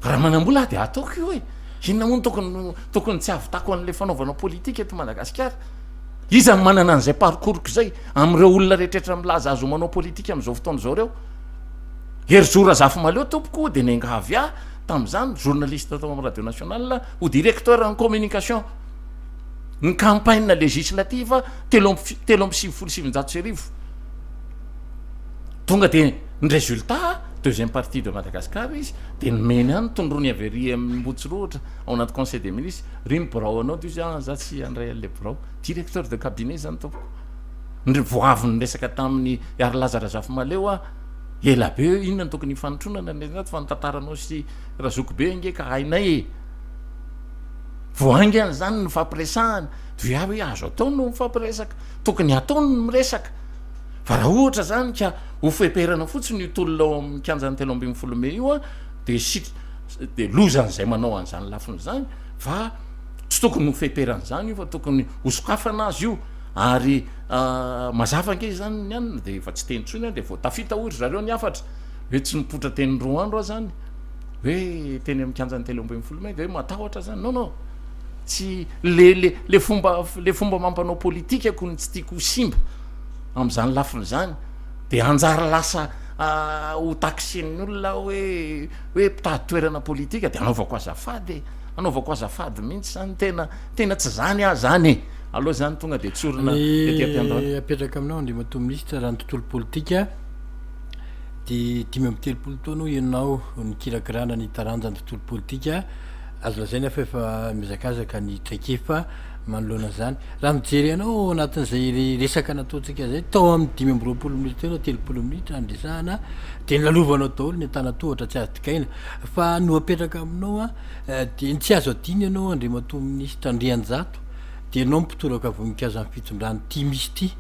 raha manam-bola aho de ataoko io e, inona moa no tokony tokony tsy ahavitako an'le fanaovana politique eto Madagasikara? Iza no manana an'izay parcours-ko izay amin'ireo olona rehetrarehetra milaza azy ho manao politika amin'izao fotoana izao ireo? Herizo Razafimahaleo tompoko dia niangavy ahy tamin'izany, journaliste tao amin'ny radio nationale, ho directeur en communication ny campagne législative 1993. Tonga dia ny résultat, deuxième partie de Madagascar izy, dia nomeny ahy ny tondroiny avy ery amin'ny Ambohitsirohitra ao anaty conseil des ministres, ry ny birao anao, dia izy ah za tsy handray an'ilay birao. Directeur de cabinet zany tompoko. Ny vao avy niresaka tamin'i Harilaza Razafimahaleo aho, ela be hoe inona no tokony hifanotronana ny fa ny tantaranao sy Razokibe ange ka hainay e. Vao haingana izany ny fampiresahana, dia hoe azo atao no mifampiresaka, tokony atao ny miresaka. Fa raha ohatra zany ka ho feperana fotsiny io tolona ao amin'ny kianjan'ny 13 mey io dia sitra dia lozan'izay manao an'izany lafiny izany fa tsy tokony ho feperana izany io fa tokony ho sokafana azy io ary mazava ange izany ny anona dia efa tsy teny intsony aho dia vao tafita hoy ry zareo ny hafatra hoe tsy nipoitra teny roa andro aho zany hoe teny amin'ny kianjan'ny 13 mey dia hoe matahotra zany non non tsy le le le fomba le fomba mampanao politikako no tsy tiako ho simba amin'izany lafiny izany dia hanjary lasa ho taxen'ny olona aho hoe hoe mpitady toerana politika dia anaovako azafady e, anaovako azafady mihitsy zany tena tena tsy zany aho zany e, aleo zany tonga dia tsorina ety am-piandohana. Ny apetraka aminao Andriamatoa Minisitra raha ny tontolo politika dia 35 taona hoy ianao nikirakirana ny taranjan'ny tontolo politika, azo lazaina fa efa mihazakazaka ny traikefa. manoloana izany. Raha mijery anao ao anatin'izay resaka nataontsika izay, tao amin'ny 25 minitra teo na 30 minitra niresahana dia nolalovanao daholo ny antanantohatra tsy azo dikaina. Fa no apetraka aminao an, dia ny tsy azo adino ianao Andriamatoa Minisitra Andrianjato dia ianao mpitoraka voninkazo amin'ny fitondrana ity misy ity.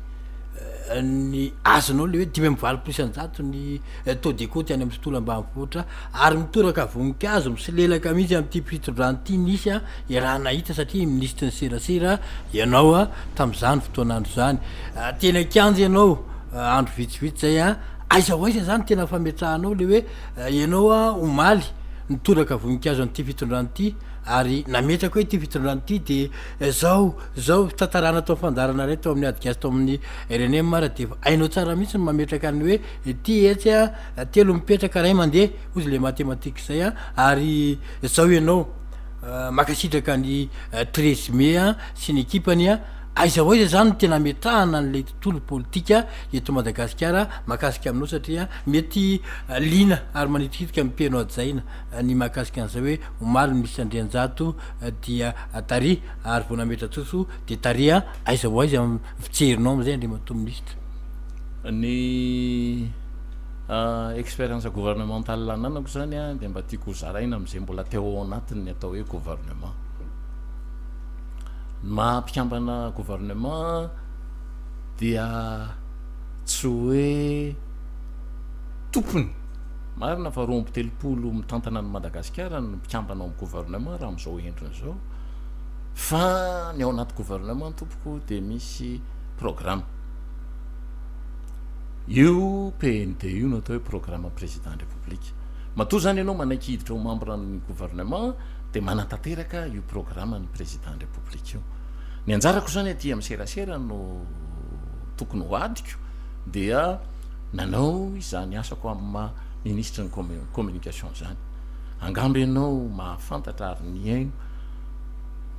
Ny azonao le hoe 85% ny taux d'écoute any amin'ny tontolo ambanivohitra ary mitoraka voninkazo misolelaka mihitsy amin'ity fitondrana ity nisy an, iaraha-nahita satria minisitry ny serasera ianao tamin'izany fotoan'andro izany. Teny an-kianja ianao andro vitsivitsy izay an, aiza ho aiza izany tena fametrahanao le hoe ianao omaly nitoraka voninkazo an'ity fitondrana ity ary nametraka hoe ity fitondrana ity dia zao zao fitantarana tao fandaharana iray tao amin'ny ady gasy tao amin'ny rnm ary dia efa hainao tsara mihitsy ny mametraka ny hoe ity etsy a telo mipetraka ray mandeha hozy le mathématique zay a ary zao ianao Mankasitraka an'i 13 mai sy ny ekipany a! Aiza ho aiza izany no tena ametrahana an'ilay tontolo politika eto Madagasikara mahakasika aminao satria mety liana ary manitrikitrika ny mpiheno hajaina ny mahakasika an'izay hoe omaly misy Andrianjato dia tary ary vao nametra-tsotso dia tary a! Aiza ho aiza ny fijerinao amin'izay Andriamatoa Minisitra? Ny Expérience gouvernementale ananako izany dia mba tiako ho zaraina amin'izay mbola te ho ao anatin'ny atao hoe gouvernement. Ny maha mpikambana gouvernement dia tsy hoe tompony. Marina fa 32 mitantana an'i Madagasikara no mpikambana ao amin'ny gouvernement raha amin'izao endriny izao. Fa ny ao anaty gouvernement tompoko dia misy programme. Io PND io no atao hoe programme président République. Matoa zany ianao manaiky hiditra ho membre ny gouvernement dia manatanteraka io programme ny président République io. Ny anjarako zany aty amin'ny serasera no tokony ho adiko dia nanao izany asako amin'ny maha ministre ny communication izany. Angamba ianao mahafantatra ary nihaino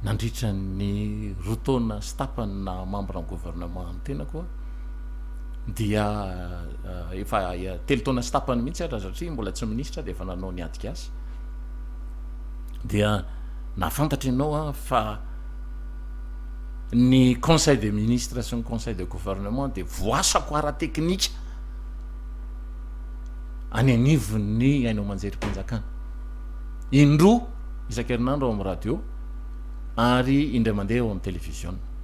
nandritra ny roa taona sy tapany naha membre ny gouvernement ny tenako aho. dia efa telo taona sy tapany mihitsy aza satria mbola tsy minisitra dia efa nanao ny ady gasy dia nahafantatra ianao a fa ny conseil des ministres sy ny conseil de gouvernement dia voasako ara-teknika any anivon'ny haino aman-jerim-panjakana indroa isan-kerinandro ao amin'ny radio ary indray mandeha ao amin'ny televiziona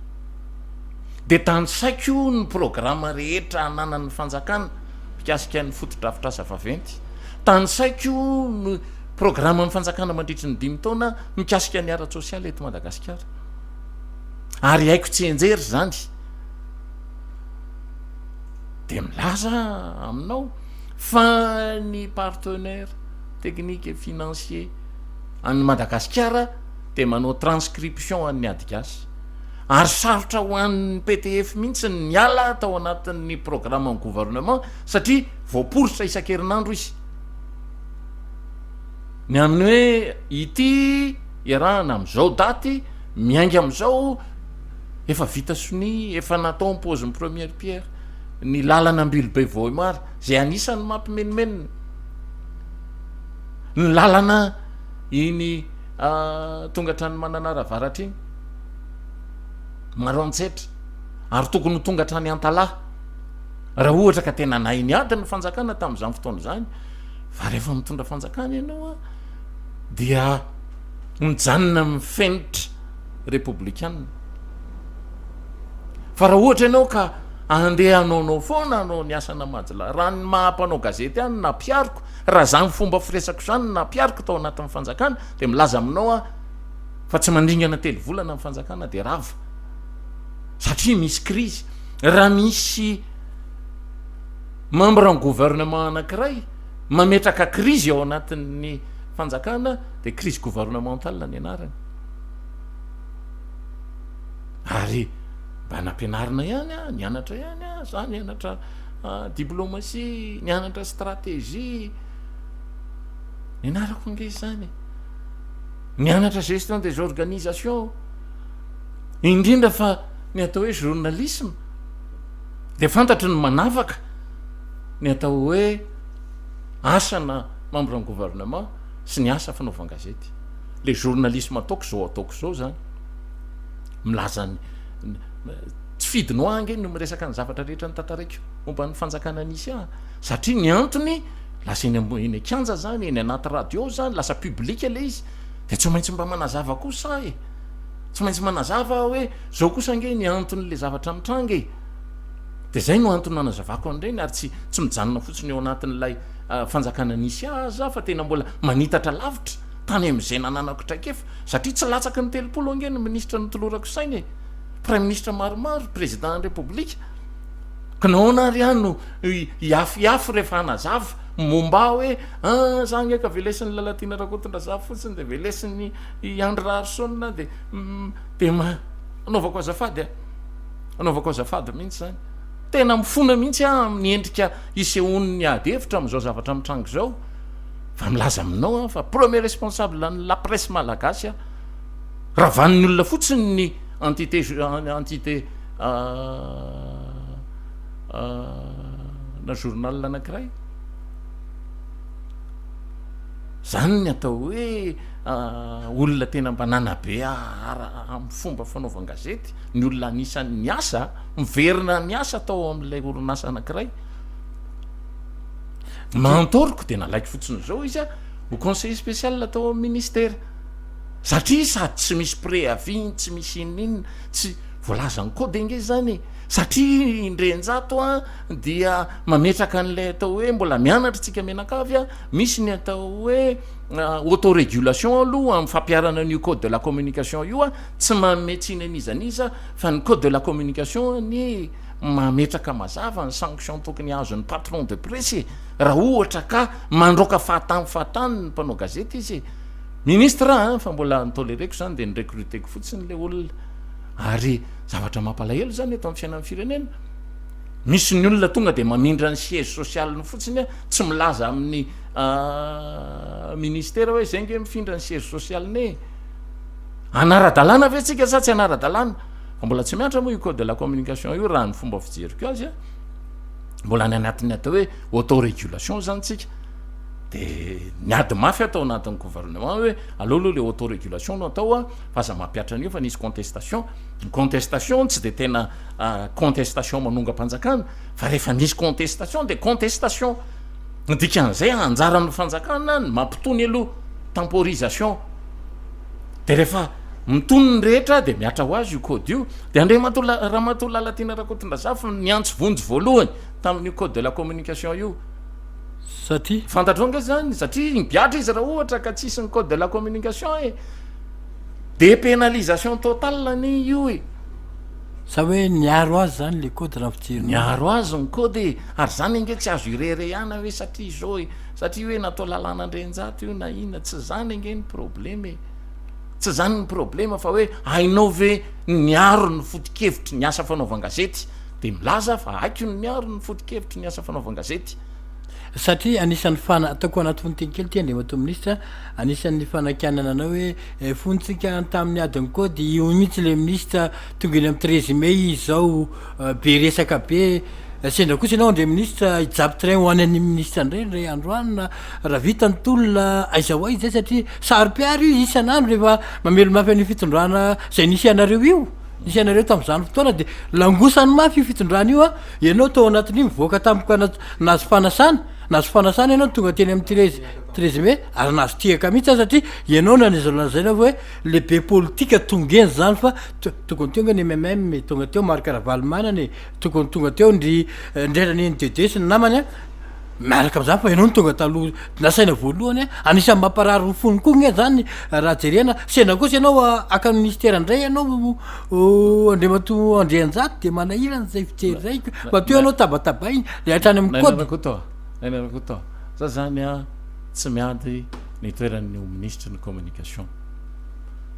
Dia tanisaiko ny programa rehetra ananan'ny fanjakana mikasika ny fotodrafitrasa vaventy. Tanisaiko ny programan'ny fanjakana mandritry ny dimy taona mikasika ny ara-tsosialy eto Madagasikara. Ary haiko tsianjery izany. Dia milaza aminao fa ny partenaire technique et financier an'i Madagasikara dia manao transcription an'ny ady gasy. Ary sarotra ho an'ny PTF mihitsy ny niala tao anatin'ny programan'ny gouvernement satria voaporitra isan-kerinandro izy. Ny amin'ny hoe ity iarahana amin'izao daty, miainga amin'izao, efa vita sonia, efa natao ny pose ny première pierre, ny lalana Ambilobe Vohemar, izay anisan'ny mampimenomenona. Ny lalana iny tonga hatrany Mananara Avaratra iny. Maroantsetra, ary tokony ho tonga hatrany Antalaha, raha ohatra ka tena nahay niady ny fanjakana tamin'izany fotoana izany, fa rehefa mitondra fanjakana ianao dia mijanona amin'ny fenitra repoblikana. Fa raha ohatra ianao ka andeha hanaonao foana hanao ny asana majla, raha ny maha mpanao gazety ahy no nampihariko, raha izany fomba firesako izany no nampihariko tao anatin'ny fanjakana, dia milaza aminao aho fa tsy mandringana telo volana ny fanjakana dia rava satria misy krizy raha misy membre ny gouvernement anankiray mametraka krizy ao anatin'ny fanjakana dia krizy gouvernementale ny anarany ary mba nampianarina ihany a nianatra ihany a za nianatra ah, diplomatie nianatra stratégie nianarako ange izany Nianatra gestion des organisations aho, indrindra fa ny atao hoe journalisme dia fantatro ny manavaka ny atao hoe asana membre ny gouvernement sy ny asa fanaovan-gazety. Le journalisme ataoko zao ataoko zao zany. Milaza ny tsy fidiny ho ahy ange no miresaka ny zavatra rehetra notantaraiko momba ny fanjakana nisy ahy satria ny antony lasa eny ambony eny an-kianja zany, eny anaty radio zany, lasa public le izy de tsy maintsy mba manazava kosa aho e, tsy maintsy manazava aho hoe zao kosa ange ny anton'le zavatra mitranga e, de zay no antony nanazavako an'ireny ary tsy tsy mijanona fotsiny eo anatin'ilay fanjakana nisy ahy aza fa tena mbola manitatra lavitra tany amin'izay nananako traikefa satria tsy latsaky ny 30 ange ny minisitra notolorako saina e, praiminisitra maromaro, président ny repoblika, ka nahoana ary aho no hiafiafy rehefa hanazava momba ahy hoe ah za ange ka velesin'i Lalatiana Rakotondrazafy fotsiny de velesin'i Andry Raharison de de anaovako azafady a, anaovako azafady mihitsy zany, tena mifona mihitsy aho amin'ny endrika isehoan'ny ady hevitra amin'izao zavatra mitranga izao fa milaza aminao aho fa premier responsable ny la presse malagasy aho, ravanin'ny olona fotsiny ny entité entité na journal anankiray, zany ny atao hoe olona tena mba nanabe ara amin'ny fomba fanaovan-gazety, ny olona anisan'ny niasa, miverina niasa tao amin'ilay orinasa anankiray, mentor-ko de nalaiko fotsiny zao izy a ho conseiller spécial tao amin'ny ministera, satria sady tsy misy préavis, tsy misy inona inona, tsy voalazan'ny code ange zany e, satria indrenjato a dia mametraka an'ilay atao hoe mbola mianatra tsika mianakavy a, misy ny atao hoe autorégulation aloha amin'ny fampiharana an'io code de la communication io a, tsy manome tsiny an'iza n'iza fa ny code de la communication anie mametraka mazava ny sanction tokony azon'ny patron de presse e, raha ohatra ka mandroaka fahatany fahatany ny mpanao gazety izy e, ministre a, fa mbola nitolereko zany de ni-recruteko fotsiny le olona, ary zavatra mampalahelo zany eto amin'ny fiainan'ny firenena, misy ny olona tonga de mamindra ny siège social-ny fotsiny a, tsy milaza amin'ny ministera hoe zay nge mifindra ny siège social-ny e, hanara-dalàna ve tsika sa tsy hanara-dalàna? Fa mbola tsy miantra moa io code de la communication io raha ny fomba fijeriko azy a, mbola any anatin'ny atao hoe autorégulation zany tsika, de niady mafy aho tao anatin'ny gouvernement hoe aleo aloha le autorégulation no atao a, fa aza mampihatra an'io fa nisy contestation, ny contestation tsy de tena contestation manongam-panjakana fa rehefa misy contestation de contestation, ny dikan'izay anjaran'ny fanjakana ny mampitony aloha, temporisation, de rehefa mitony ny rehetra de mihatra ho azy io code io, de Andriamatoa Ramatoa Lalatiana Rakotondrazafy no niantso vonjy voalohany tamin'io code de la communication io. Satria? Fantatrao ange zany, satria migadra izy raha ohatra ka tsisy ny code de la communication e. Dépénalisation totale anie io e. Sa hoe niaro azy zany le code raha ny fijerinao? Niaro azy ny code e, ary zany ange tsy azo ireharehana hoe satria izao e, satria hoe natao lalàna Andrianjato io na inona, tsy zany ange ny problema e. Tsy zany ny problema fa hoe hainao ve ny miaro ny foto-kevitry ny asa fanaovan-gazety, de milaza fa haiko ny miaro ny foto-kevitry ny asa fanaovan-gazety. Satria anisan'ny fana, ataoko anaty fononteny kely ity Andriamatoa Minisitra, anisan'ny fanakianana anao hoe fony tsika tamin'ny adin'ny code, io mihitsy ilay minisitra tonga eny amin'ny 13 mai izy izao, be resaka be, sendra kosa ianao Andria Minisitra hijapy train ho any an'ny minisitra indray indray andro any na raha vita ny tolona aiza ho aiza izay satria saro-piaro io isan'andro rehefa mamely mafy an'io fitondrana izay nisy anareo io. Nisy anareo tamin'izany fotoana dia langosany mafy io fitondrana io a, ianao tao anatin'io mivoaka tampoka nahazo fanasana, nahazo fanasana ianao tonga teny amin'ny 13 13 mai ary nahazo tehaka mihitsy aho satria ianao no azo lazaina hoe lehibe politika tonga eny zany fa tokony teo ange ny MMM e, tonga teo Marc Ravalomanana e, tokony tonga teo ndry Ndrerany Dédé sy ny namany a. Miaraka amin'izany fa ianao no tonga taloha nasaina voalohany a, anisan'ny mamparary ny fony koa nge zany raha jerena, sendra kosa ianao haka ny ministera indray ianao Andriamatoa Andrianjato de manahirana zay fijery zay ka, mba teo ianao tabatabaina le hatrany amin'ny code. Naina Rakoto a, Naina Rakoto a, za zany a tsy miady ny toeran'ny ho minisitry ny communication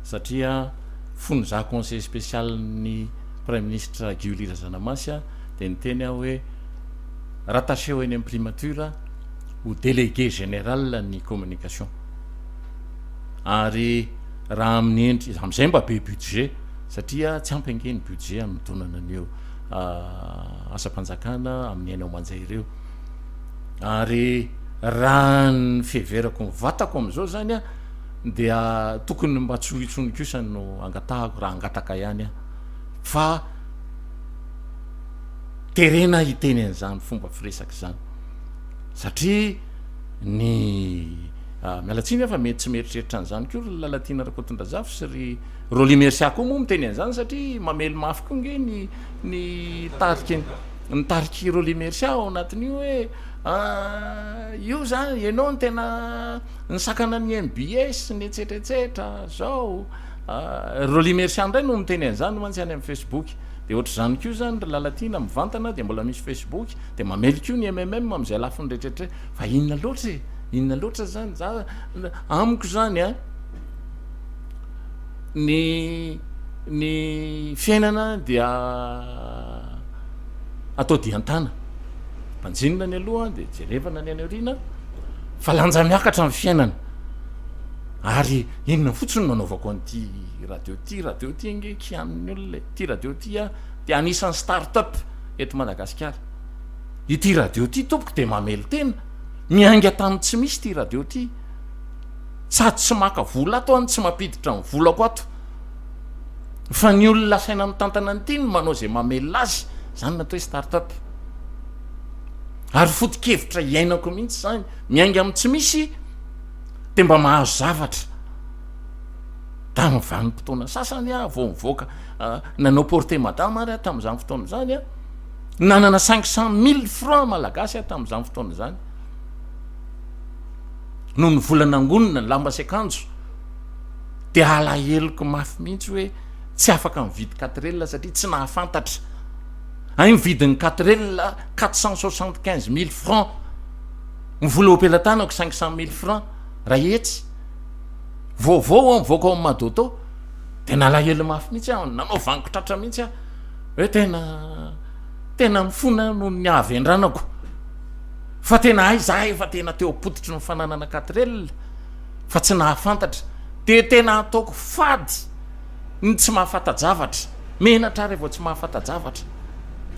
satria fony za conseiller spécial ny praiminisitra Guy Willy Razanamasy a de niteny aho hoe rattaché ho eny amin'ny primature ho délégué général ny communication ary raha amin'ny endry amin'izay mba be budget satria tsy ampy ange ny budget hanodonana an'io asam-panjakana amin'ny haino aman-jay ireo ary raha ny fiheverako ny vatako amin'izao zany a. Dia tokony mba tsy ho intsony kosa no angatahako raha hangataka ihany aho fa terena hiteny an'izany fomba firesaka izany satria ny miala tsiny aho fa mety tsy mieritreritra an'izany koa ry Lalatiana Rakotondrazafy sy ry Rolly Mercia koa moa miteny an'izany satria mamely mafy koa nge ny ny tariky ny tarik'i Rolly Mercia ao anatin'io hoe io zany ianao no tena Nisakana ny mbs ny etsetra etsetra zao. Rolly Mercia indray no miteny an'izany mantsy any amin'ny Facebook. Dia ohatr'izany koa izany ry Lalatiana mivantana dia mbola misy Facebook dia mamely koa ny mmm amin'izay lafiny rehetra rehetra. Fa inona loatra e? Inona loatra izany? Za amiko izany an, ny ny fiainana dia atao dian-tana. Banjinina ny aloha dia jerevana ny any aoriana. Fa lanja miakatra ny fiainana. Ary inona fotsiny no anaovako an'ity radio ity, radio ity ange kianin'ny olona e. Ity radio ity a dia anisan'ny start up eto Madagasikara. Ity radio ity tompoko dia mamelon-tena. Miainga tamin'ny tsy misy ity radio ity. Sady tsy maka vola ato aho no tsy mampiditra ny volako ato. Fa ny olona asaina mitantana an'ity no manao izay mamelona azy. Izany no atao hoe start up. Ary foto-kevitra iainako mihitsy izany, miainga amin'ny tsy misy dia mba mahazo zavatra. Tamin'ny vanim-potoana sasany aho vao nivoaka nanao porte madama ary aho tamin'izany fotoana izany aho, nanana 500 000 francs malagasy aho tamin'izany fotoana izany. Noho ny vola nangonina, ny lamba sy akanjo, dia alaheloko mafy mihitsy hoe tsy afaka mividy quatrelle satria tsy nahafantatra. Hay ny vidin'ny quatrelle 475 000 francs, ny vola eo am-pelatanako 500 000 francs, ray hetsy. Vaovao aho mivoaka ao amin'ny Madoto, dia nalahelo mafy mihitsy aho, nanao vangon-tratra mihitsy aho, hoe tena tena mifona noho ny hahavendranako. Fa tena hay za efa tena teo am-pototry ny fananana quatrelle, fa tsy nahafantatra. Dia tena ataoko fady ny tsy mahafanta-javatra. Menatra aho rehefa tsy mahafanta-javatra.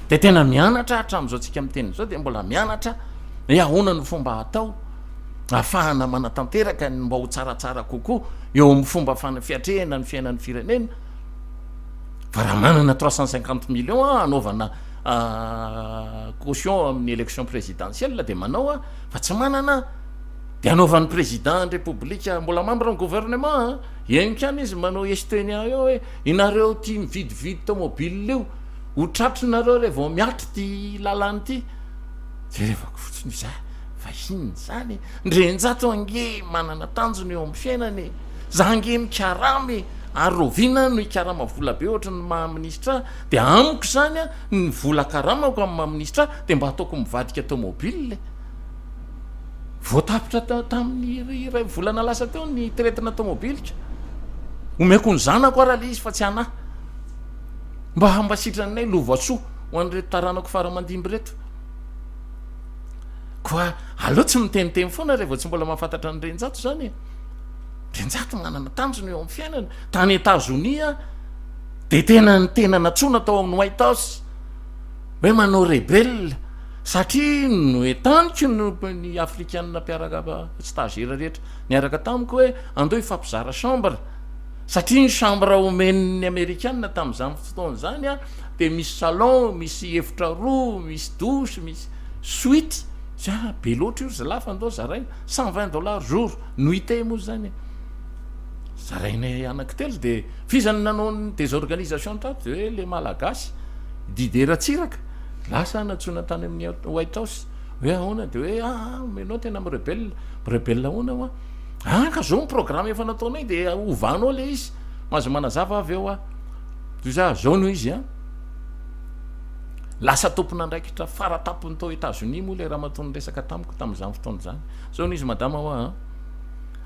Dia tena mianatra hatramin'izao tsika miteny izao dia mbola mianatra hoe ahoana no fomba atao ahafahana manatanteraka ny mba ho tsaratsara kokoa eo amin'ny fomba fiatrehana ny fiainan'ny firenena. Fa raha manana 350 millions aho hanaovana caution amin'ny élection présidentielle dia manao aho, fa tsy manana dia hanaovan'ny président ny république mbola membre ny gouvernement, eny ihany izy manao Estonia eo hoe Inareo tia mividividy tomobile io, ho tratry nareo re vao miatry ty lalana ity. Jerevako fotsiny iza fa inona izany e? Ndrenjato ange manana tanjona eo amin'ny fiainana e! Za ange mikarama e! Ary rahoviana aho no hikarama vola be ohatry ny maha minisitra ahy? Dia amiko izany an, ny vola karamako amin'ny maha minisitra ahy dia mba ataoko mivadika tomobile e! Vao tapitra tamin'ny iray volana lasa teo ny traite-na tomobiliko. Omeko ny zanako ara le izy fa tsy anah. Mba mba sitranay lova soa ho an'ireto taranako fara aman-dimby ireto. Koa aleo tsy miteniteny foana rehefa tsy mbola mahafantatra ny Renjato izany e. Renjato manana tanjona eo amin'ny fiainana. Tany Etazonia dia tena ny tena nantsoina tao amin'ny White House hoe manao rebelle. Satria noentaniko ny afrikana mpiaraka stagiaire rehetra niaraka tamiko hoe andao hifampizara chambre satria ny chambre omen'ny amerikana tamin'izany fotoana izany a dia misy salon, misy efitra roa, misy douche, misy suite, za be loatra io ry zalahy fa andao zaraina, 120 dollars jour, nuitée moa izany e, zarainay anankitelo dia f'iza no nanao ny désorganisation tato dia hoe le malagasy Didier Ratsiraka. Lasa nantsoina tany amin'ny White House hoe ahoana dia hoe ah, ah ianao tena mi-rebelle. Mi-rebelle ahoana hoa? Ah, ka zao ny programme efa nataonay dia ovanao le izy. Mahazo manazava avy eo aho. Toy izay, zao no izy an. Lasa tompon'andraikitra faratampony tao Etazonia moa ilay ramatoa niresaka tamiko tamin'izany fotoana izany. Zao no izy madama hoa an.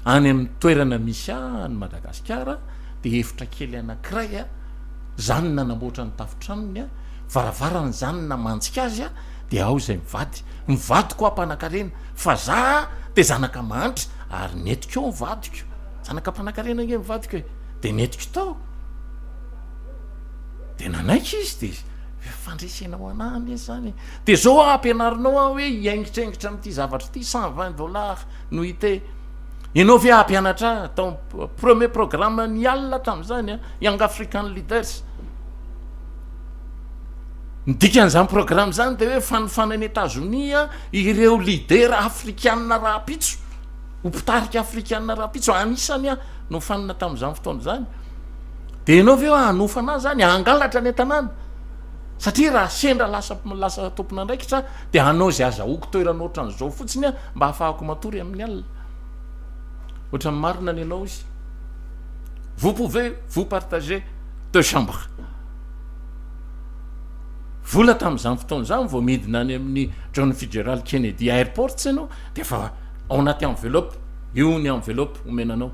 Any amin'ny toerana misy ahy any Madagasikara dia efitra kely anankiray zany nanamboatra ny tafotranony an. Varavarana izany namanjika azy a, dia ao izay mivady. Ny vadiko aho mpanankarena, fa za dia zanaka mahantra, ary nentiko ao ny vadiko. Zanaka mpanankarena ange ny vadiko e. Dia nentiko tao. Dia nanaiky izy, dia fandresena ho anah anie izany e. Dia zao aho ampianarinao aho hoe hiaingitraingitra amin'ity zavatra ity, 120 dollars no ite. Ianao ve hampianatra ahy tao premier programme ny alina tamin'izany a, Young African Leaders. Ny dikan'izany programme izany dia hoe fanofanan'i Etazonia ireo leader afrikanina rahampitso, ho mpitarika afrikanina rahampitso, anisany aho nofanina tamin'izany fotoana izany. Dia ianao ve hoe hanofana ahy izany, hangalatra any an-tanàna? Satria raha sendra lasa lasa tompon'andraikitra dia hanao izay azahoako toerana ohatran'izao fotsiny aho mba hahafahako matory amin'ny alina. Ohatran'ny marina ny anao izy. Vous pouvez vous partager deux chambres. Vola tamin'izany fotoana izany vao midina any amin'ny John Fitzgerald Kennedy Airport ianao dia efa ao anaty enveloppe, io ny enveloppe omena anao.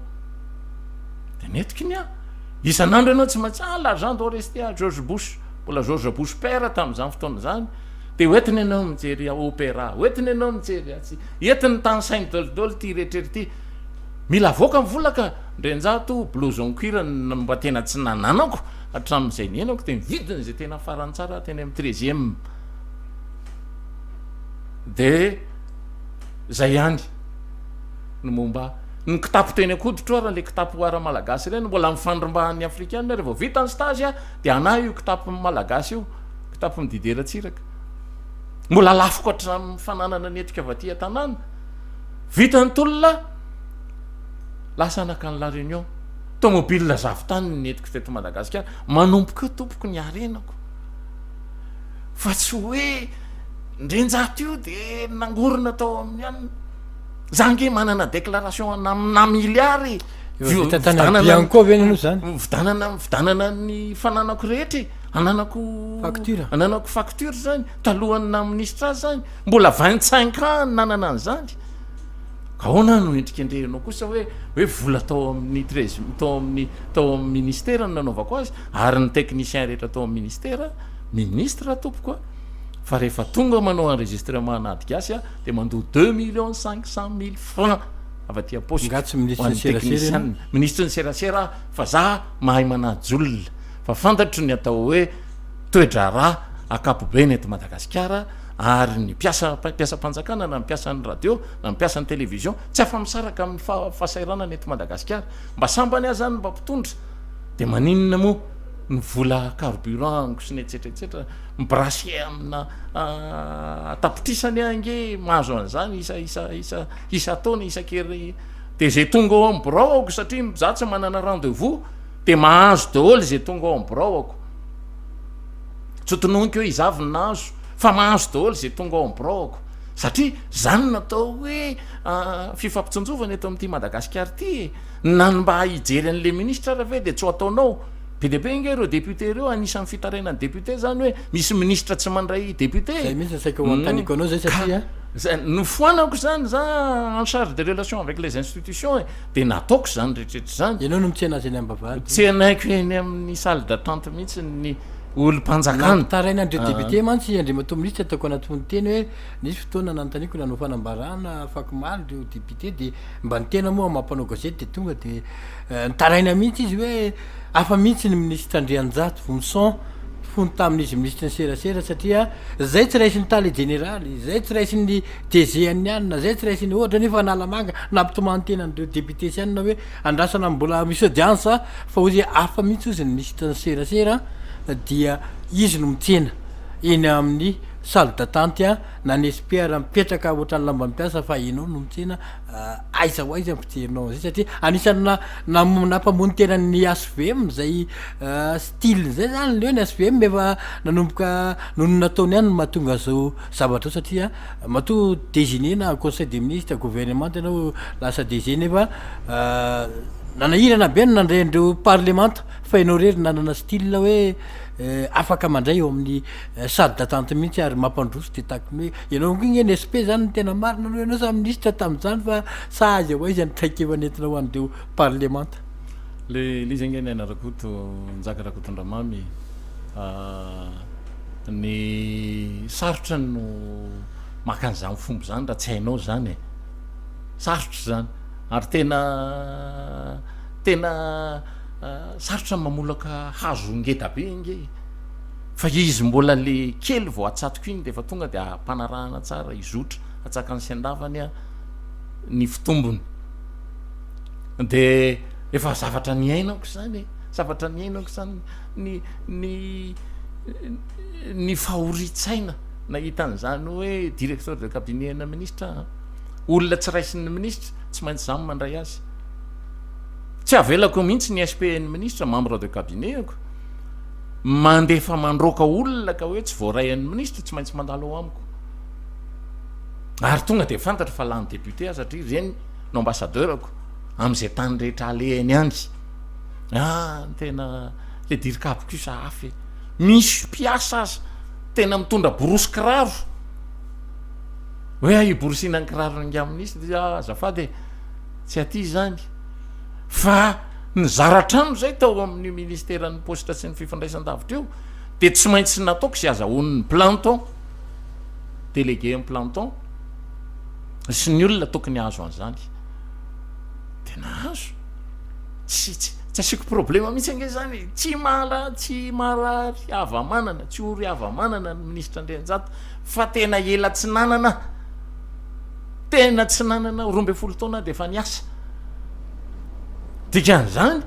Dia nentiko ny ahy. Isan'andro ianao tsy maintsy, ah l'argent doit rester à George Bush, mbola George Bush père tamin'izany fotoana izany, dia hoentiny ianao mijery opéra, hoentiny ianao mijery atsy, entiny tanisainy daholo ity rehetra ity. Mila avoaka ny vola ka, Ndrenjato, blouson cuir no mba tena tsy nananako hatramin'izay niainako dia ny vidiny izay tena farany tsara teny amin'ny treizième. Dia izay ihany no momba ahy. Ny kitapo teny an-koditro ary ilay kitapo ara-malagasy ireny mbola mifandrombahan'ny afrikana rehefa vita ny stage dia anah io kitapo malagasy io, kitapon'i Didier Ratsiraka. Mbola lafiko hatramin'ny fananana ny entiko avy aty an-tanàna. Vita ny tolona, lasa nankany La Réunion. Tomobile zavon-tany ny nentiko teto Madagasikara. Manomboka eo tompoko ny harenako. Fa tsy hoe ndrenjato io dia nangorona tao amin'ny anona. Za nge manana déclaration ana milliard e. Vita tany Bianco ve ianao zany? Mividanana mividanana ny fananako rehetra e. Ananako facture. Ananako facture zany talohan'ny naha ministra azy zany. Mbola 25 ans nanana an'izany. Ahoana no endrikendrehinao kosa hoe hoe vola tao amin'ny treize tao amin'ny tao amin'ny ministera no nanaovako azy ary ny technicien rehetra tao amin'ny ministera ministre tompoko a fa rehefa tonga manao enregistrement an'ady gasy a dia mandoa 2 500 000 francs avy aty am-paosiko. Nga tsy minisitry ny serasera ianao? Minisitry ny serasera aho fa za mahay manaja olona fa fantatro ny atao hoe toe-draharaha ankapobeny eto Madagasikara ary ny mpiasa mpiasam-panjakana na ny mpiasan'ny radio na ny mpiasan'ny télévision tsy afa-misaraka amin'ny fahasahiranana eto Madagasikara. Mba sambany aza ny mba mpitondra dia maninona moa ny vola carburant amiko sy ny etsetra etsetra mi-brasser amina tapitrisany aho ange mahazo an'izany isa isa isa isan-taona isan-kery dia izay tonga ao amin'ny birao ako satria za tsy manana rendez-vous dia mahazo daholo izay tonga ao amin'ny birao ako. Tsy tononiko hoe iza avy no nahazo fa mahazo daholo izay tonga ao amin'ny birao ako satria zany no atao hoe fifampitsinjovana eto amin'ity Madagasikara ity e. Na ny mba hijery an'le ministra ary ve dia tsy ho ataonao? Be dia be ange ireo député ireo, anisan'ny fitarainan'ny député zany hoe misy ministra tsy mandray député. Zay mihitsy no saika ho anontaniako anao zay satria. Zay, nofoanako zany za en charge des relations avec les institutions e, dia nataoko zany rehetrarehetra zany. Ianao no mitsena azy eny am-bavahady. Tsenaiko eny amin'ny salle d'attente mihitsy ny olom-panjakana. Nampitaraina an'ireo député mantsy Andriamatoa Minisitra ataoko anaty fononteny hoe nisy fotoana nanontaniako nanao fanambarana afakomaly ireo député dia mba ny tena moa maha mpanao gazety dia tonga dia Nitaraina mihitsy izy hoe hafa mihitsy ny minisitra Andrianjato Vonison fony tamin'izy minisitry ny serasera satria zay tsy raisin'ny tale jeneraly, zay tsy raisin'ny DG an'ny anona, zay tsy raisin'ny ohatra nefa Analamanga nampitomany tena an'ireo député sy anona hoe andrasana mbola misy audience fa hozy hafa mihitsy hozy ny minisitry ny serasera dia izy no mitsena eny amin'ny salle d'attente na ny SP ary mipetraka ohatran'ny lamba mpiasa fa enao no mitsena aiza ho aiza ny fijerinao an'izay satria anisan'ny na- nam- nampamono tena ny HVM zay style zay zany le hoe ny HVM efa nanomboka noho ny nataony ihany no mahatonga an'izao zavatra zao satria matoa désigné na conseil des ministres gouvernement ianao lasa DG nefa nanahirana be ny nandray an'ireo parlemanta fa ianao irery nanana style hoe afaka mandray eo amin'ny Salle d'attente mihitsy ary mampandroso dia tahaky ny hoe ianao koa nge ny SP zany no tena marina aloha ianao sa minisitra tamin'izany fa sa aiza ho aiza ny traikefa nentina ho an'ireo parlemanta. Le le izy ange Naina Rakoto Njaka Rakotondramamy ny sarotra no maka an'izany fomba izany raha tsy hainao izany e, sarotra izany ary tena tena sarotra ny mamolaka hazo ngeda be ange e. Fa izy mbola le kely vao atsatoko iny de efa tonga de ampanarahana tsara hizotra atsakany sy andavany a ny fitombony. De efa zavatra niainako zany e, zavatra niainako zany ny ny ny fahorian-tsaina nahita an'izany hoe directeur de cabinet ana ministra aho. Olona tsy raisin'ny ministra, tsy maintsy za no mandray azy. Tsy avelako mihitsy ny SP ny ministra, membre de cabinet-ko, mandefa mandroaka olona ka hoe tsy voaray an'ny ministra, tsy maintsy mandalo ao amiko. Ary tonga de fantatro fa lany député aho satria ireny no ambassadeur-ko amin'izay tany rehetra alehany any. Ah, tena le dircab kosa hafa e. Misy mpiasa aza tena mitondra borosy kiraro. Hoe hiborosiana ny kiraron'ny ingahy minisitra dia ah, azafady e, tsy aty izany. Fa nizara trano izay tao amin'io ministeran'ny paositra sy ny fifandraisan-davitra io dia tsy maintsy nataoko izay azahoan'ny planton, délégué ny planton sy ny olona tokony hahazo an'izany. Dia nahazo. Tsy tsy tsy asiako problema mihitsy ange izany e. Tsy mala tsy marary hava-manana, tsy ory hava-manana ny minisitra Andrianjato. Fa tena ela tsy nanana aho. Tena tsy nanana 12 taona aho dia efa niasa. Dikan'izany,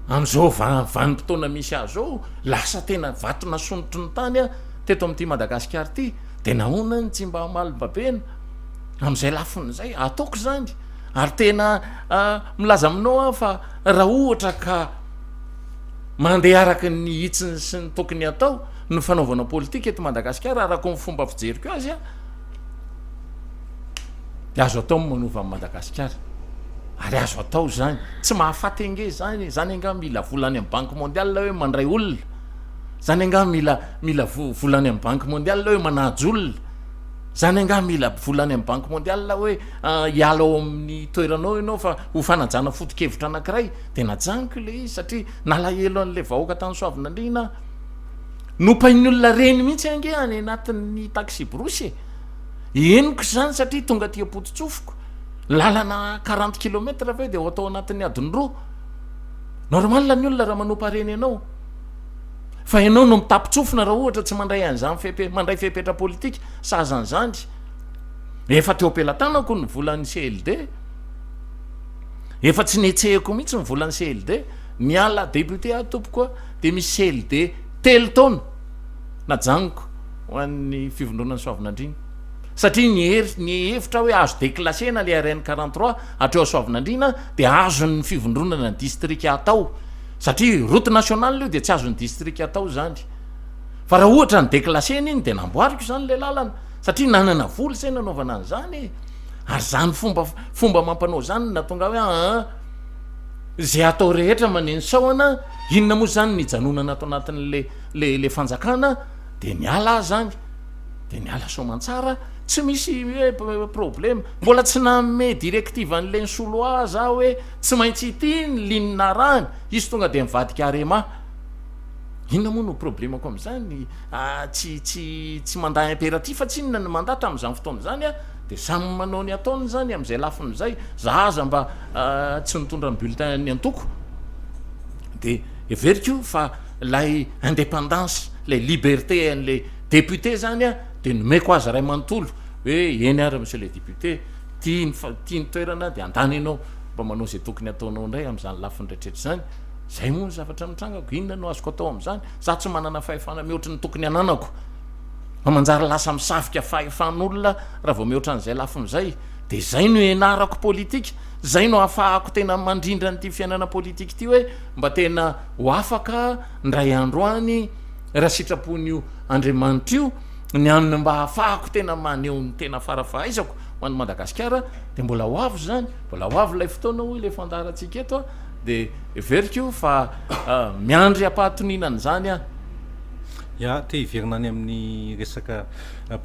amin'izao vanim-potoana misy ahy izao, lasa tena vato nasondrotry ny tany aho teto amin'ity Madagasikara ity. Dia nahoana no tsy mba hamaly babena amin'izay lafiny izay? Ataoko izany. Ary tena milaza aminao aho fa raha ohatra ka mandeha araka ny hitsiny sy ny tokony hatao, ny fanaovana politika eto Madagasikara araka ny fomba fijeriko azy dia azo atao ny manova an'i Madagasikara ary azo atao izany, tsy mahafaty ange izany e, izany angaha mila vola any amin'ny banque mondiale hoe mandray olona, izany angaha mila mila vola any amin'ny banque mondiale hoe manaja olona, izany angaha mila vola any amin'ny banque mondiale hoe hiala ao amin'ny toeranao ianao fa ho fanajana foto-kevitra anankiray, dia najanoko ilay izy satria nalahelo an'ilay vahoaka tany Soavinandriana aho. Nompain'ny olona reny mihitsy ange any anatin'ny taxi-brousse e! Henoko izany satria tonga aty am-poto-tsofiko. Lalana quarante kilomètre ve dia ho atao anatin'ny adiny roa? Normal ny olona raha manompa reny anao. Fa ianao no mitapin-tsofina raha ohatra tsy mandray an'izany fepe-, mandray fepetra politika sahaza an'izany. Efa teo am-pelatanako ny volan'ny CLD. Efa tsy nihetsehiko mihitsy ny volan'ny CLD. Miala député aho tompoko a! dia misy CLD telo taona najanoko ho an'ny fivondronan'i Soavinandriana satria ny hery ny hevitra hoe azo déclassena le RN 43 hatreo Soavinandriana dia azon'ny fivondronana ny distrika atao satria route nationale io dia tsy azon'ny distrika atao izany fa raha ohatra ny déclassena iny dia namboariko izany le lalana satria nanana vola izay nanaovana an'izany e ary zany fomba fomba mampanao zany no nahatonga hoe aa izay atao rehetra maneno sahona Inona moa zany ny hijanonana ato anatin'le le le fanjakana de miala aho zany de miala soamantsara tsy misy hoe problema mbola tsy nanome directive an'le nisolo ahy za hoe tsy maintsy ity ny ligne arahiny izy tonga de mivadika arema inona moa no problemako am'zany tsy tsy tsy mandat impératif tsinona ny mandat tamin'izany fotoana izany a de samy manao ny ataony zany am'izay lafiny zay za aza mba tsy nitondra ny bulletin ny antoko de heveriko fa lay indépendance lay liberté an'le député zany a de nomeko azy ray manontolo hoe eny ary monsieur le député ty ny fa ty ny toerana de andany ianao mba manao zay tokony ataonao indray am'zany lafiny rehetrarehetra zany zay moa ny zavatra mitrangako inona no azoko atao am'zany za tsy manana fahefana mihoatry ny tokony ananako fa manjary lasa misavika fahefan'olona raha vao mihoatra an'izay lafiny zay de zay no ianarako politika Zay no ahafahako tena mandrindra an'ity fiainana politika ity hoe mba tena ho afaka ndray andro any raha sitrapon'io Andriamanitra io ny amin'ny mba ahafahako tena maneho ny tena fara-fahaizako ho an'i Madagasikara dia mbola ho avy izany, mbola ho avy ilay fotoana hoy ilay fandaharantsika eto dia heveriko fa miandry am-pahatoniana an'izany aho. Ya, te hiverina any amin'ny resaka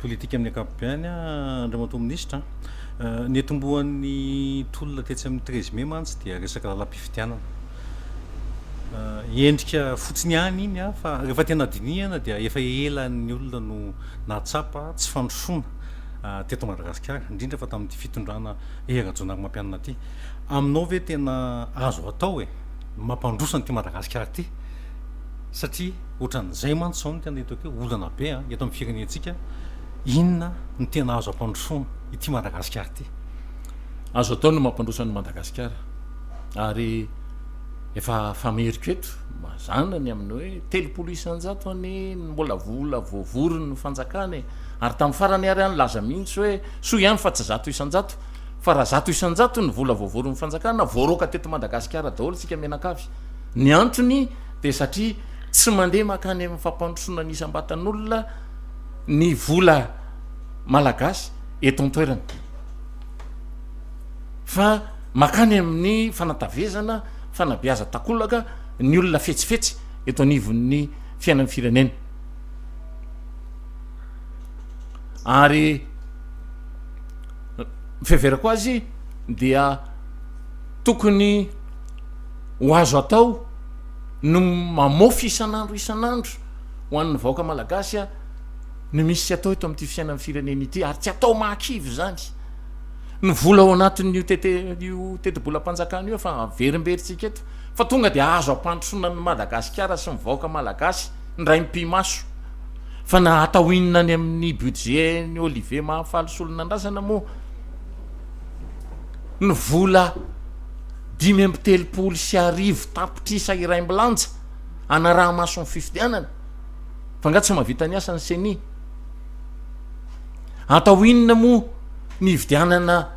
politika amin'ny ankapobeny aho Andriamatoa Minisitra a. Ny nitomboan'ny tolona tetsy amin'ny treize mai mantsy dia resaka lalam-pifidianana. Endrika fotsiny ihany iny fa rehefa tena dinihana dia efa ela ny olona no nahatsapa tsy fandrosoana teto Madagasikara, indrindra fa tamin'ity fitondrana Hery Rajaonarimampianina ity. Aminao ve tena azo atao e ny mampandroso an'ity Madagasikara ity? Satria ohatran'izay mantsy izao no tena hitako hoe olana be eto amin'ny firenentsika. Inona no tena azo ampandrosoana ity Madagasikara ity? Azo atao ny mampandroso an'i Madagasikara ary efa fameriko eto mazàna ny amin'ny hoe 30% anie ny mbola vola voavorin'ny fanjakana e! Ary tamin'ny farany ary aho nilaza mihitsy hoe soa ihany fa tsy 100% fa raha 100% ny vola voavorin'ny fanjakana voaroaka teto Madagasikara daholo isika mianakavy. Ny antony dia satria tsy mandeha mankany amin'ny fampandrosoana ny isam-batan'olona ny vola malagasy eto an-toerana fa makany amin'ny fanatavezana fanabeazan-takolaka ny olona fetsifetsy eto anivon'ny fiainan'ny firenena. Ary ny fiheverako azy dia tokony ho azo atao no mamofy isan'andro isan'andro ho an'ny vahoaka malagasy no misy tsy atao eto amin'ity fiainan'ny firenena ity ary tsy atao mahakivy izany. Ny vola ao anatin'io tete io tetibolam-panjakana io efa averimberintsika eto fa tonga dia azo ampandrosoana an'i Madagasikara sy ny vahoaka malagasy ny raim-pimaso. Fa na atao inona any amin'ny budget ny Olivier Mahafaly Solonandrasana moa ny vola 1035 tapitrisa iraimbilanja anaraha-maso ny fifidianana. Fa nga tsy mahavita ny asa ny ceni? Atao inona moa ny hividianana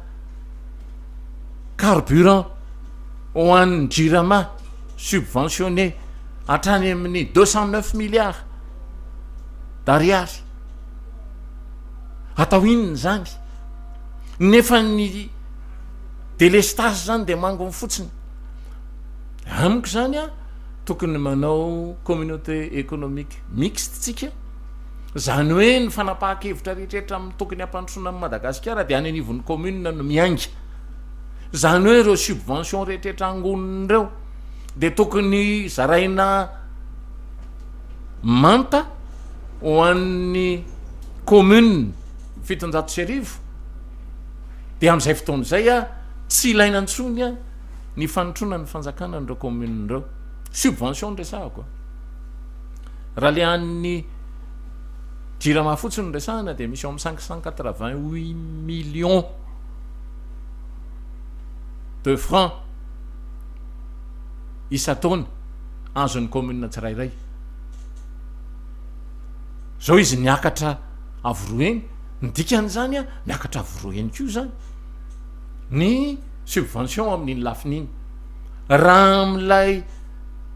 carburant ho an'ny jirama subventionné hatrany amin'ny 209 milliards d'ariary? Atao inona izany? Nefa ny délestage zany de mangony fotsiny. Amiko zany a, tokony manao communauté économique mixte tsika, zany hoe ny fanapahan-kevitra rehetrarehetra amin'ny tokony hampandrosoana an'i Madagasikara dia any anivon'ny commune no miainga. Zany hoe ireo subvention rehetrarehetra angonina ireo dia tokony zaraina manta ho an'ny commune 1700 dia amin'izay fotoana izay a tsy ilaina intsony a ny fanotrona ny fanjakana an'ireo commune ireo. Subvention no resahako a. Raha le an'ny Jirama fotsiny no resahana dia misy eo amin'ny 588 millions de francs isan-taona azon'ny commune tsirairay. Zao izy niakatra avo roa heny, ny dikan'izany a, miakatra avo roa heny koa zany ny subvention amin'iny lafiny iny. Raha amin'ilay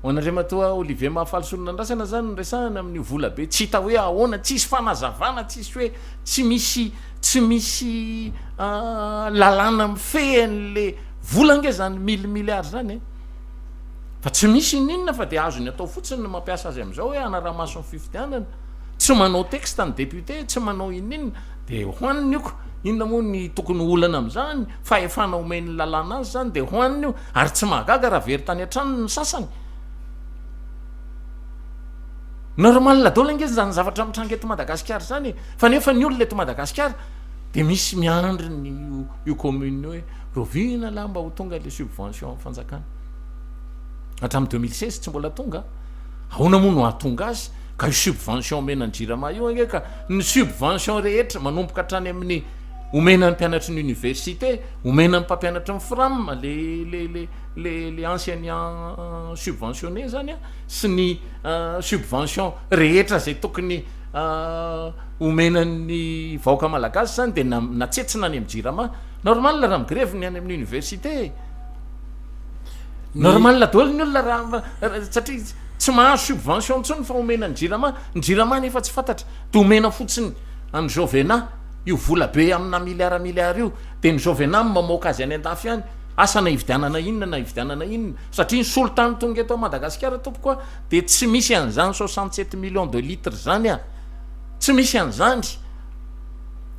ho an'Andriamatoa Olivier Mahafaly Solonandrasana zany no resahana amin'io vola be tsy hita hoe ahoana, tsisy fanazavana, tsisy hoe tsy misy tsy misy lalàna mifehy an'le vola ange zany mille milliards zany e. Fa tsy misy ininona fa dia azony atao fotsiny ny mampiasa azy amin'izao hoe hanaramaso ny fifidianana. Tsy manao texte ny député, tsy manao ininona. Dia hohaniny io ko. Inona moa ny tokony ho olana amin'izany? Fahefana omen'ny lalàna azy izany dia hohaniny io. Ary tsy mahagaga raha very tany an-tranony ny sasany. Normal daholo ange izany zavatra mitranga eto Madagasikara izany e. Fa nefa ny olona eto Madagasikara dia misy miandry ny io commune io hoe rahoviana lahy mba ho tonga ilay subvention amin'ny fanjakana. Hatramin'ny 2016 tsy mbola tonga. Ahoana moa no hahatonga azy? Ka io subvention omena ny Jirama io ange ka ny subvention rehetra manomboka hatrany amin'ny omena ny mpianatry ny université, omena ny mpampianatry ny Fram, le le le le le enseignant subventionné zany a, sy ny subvention rehetra zay tokony omena ny vahoaka malagasy zany de natsetsina any amin'ny Jirama. Normal raha migrevy ny any amin'ny université e. Normal daholo ny olona raha satria tsy mahazo subvention intsony fa omena ny Jirama, ny Jirama nefa tsy fantatra de omena fotsiny an'i Jovena io vola be amina milliard milliard io de ny Jovena no mamoaka azy any andafy any, asa na hividianana inona na hividianana inona satria ny solitany tonga eto Madagasikara tompoko a de tsy misy an'izany 67 millions de litres zany a, tsy misy an'izany,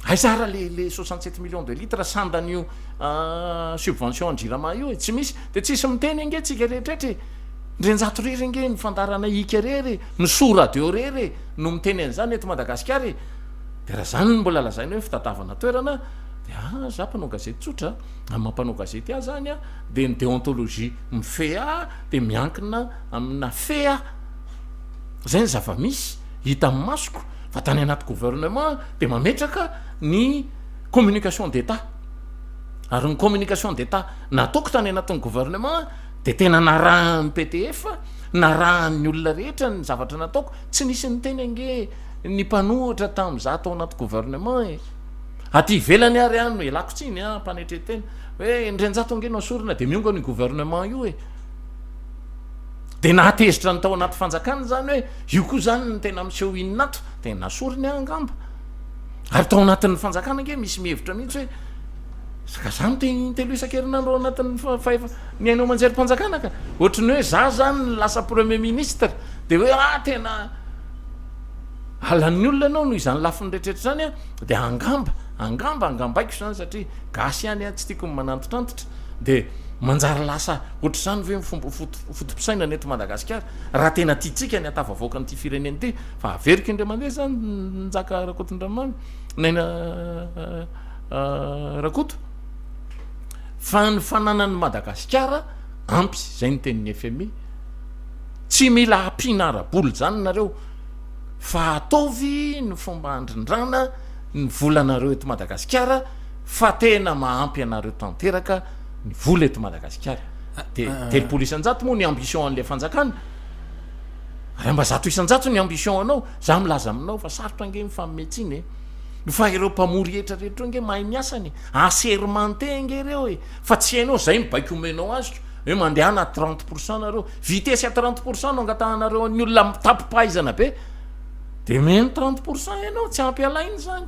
aiza ara le le 67 millions de litres sandan'io subvention an Jirama io e, tsy misy, de tsisy miteny ange tsika rehetra e, Ndrenjato rery ange ny fandaharana Ika rery e, ny Soa radio rery e, no miteny an'izany eto Madagasikara e, de raha zany no mbola lazaina hoe fitadiavana toerana de ah za mpanao gazety tsotra a, amin'ny maha mpanao gazety ahy zany a de ny deontologie mifehy ahy de miankina amina fe aho, zay ny zava-misy hita amin'ny masoko fa tany anaty gouvernement de mametraka ny communication d'Etat. Ary ny communication d'Etat nataoko tany anatin'ny gouvernement dia tena narahan'ny PTF, narahan'ny olona rehetra ny zavatra nataoko, tsy nisy niteny ange ny mpanohitra tamin'izaho tao anaty gouvernement e. Aty ivelany ary aho no ialako tsiny an, am-panetren-tena, hoe ny Renjato ange no asorina dia miongana io gouvernement io e. Dia nahatezitra ny tao anaty fanjakana izany hoe io koa izany no tena miseho inona ato, dia nasoriny aho angamba. Ary tao anatin'ny fanjakana ange misy mihevitra mihitsy hoe ka za miteny intelo isan-kerinandro ao anatin'ny fahefa ny haino aman-jerim-panjakana ka ohatry ny hoe za zany ny lasa premier ministre dia hoe ah tena halan'ny olona ianao noho izany lafiny rehetrarehetra izany an, dia angamba angamba angambaiko izany satria gasy ihany aho tsy tiako ny manantitrantitra dia manjary lasa ohatr'izany ve ny fomba foto-pisainana eto Madagasikara raha tena tiantsika ny hatafavoaka an'ity firenena ity Fa averiko indray mandeha zany Njaka Rakotondramamy, Naina Rakoto, fa ny fananan'i Madagasikara ampy, zay ny tenin'ny FMI. Tsy mila ampiana ara-bola zany nareo, fa ataovy ny fomba handrindrana ny volanareo eto Madagasikara fa tena mahampy anareo tanteraka ny vola eto Madagasikara. De 30% moa ny ambition an'le fanjakana. Raha mba 100% ny ambition anao, za milaza aminao fa sarotra ange mifanome tsiny e. Fa ireo mpamory hetra rehetra ireo ange mahay ny asany e. Assermenté ange ireo e. Fa tsy hainao, zay ny baiko omenao azoko, hoe mandehana à 30% nareo. Vitesse à 30% no angatahanareo an'ny olona mitampom-pahaizana be. De omeny 30% ianao, tsy ampy alaina izany.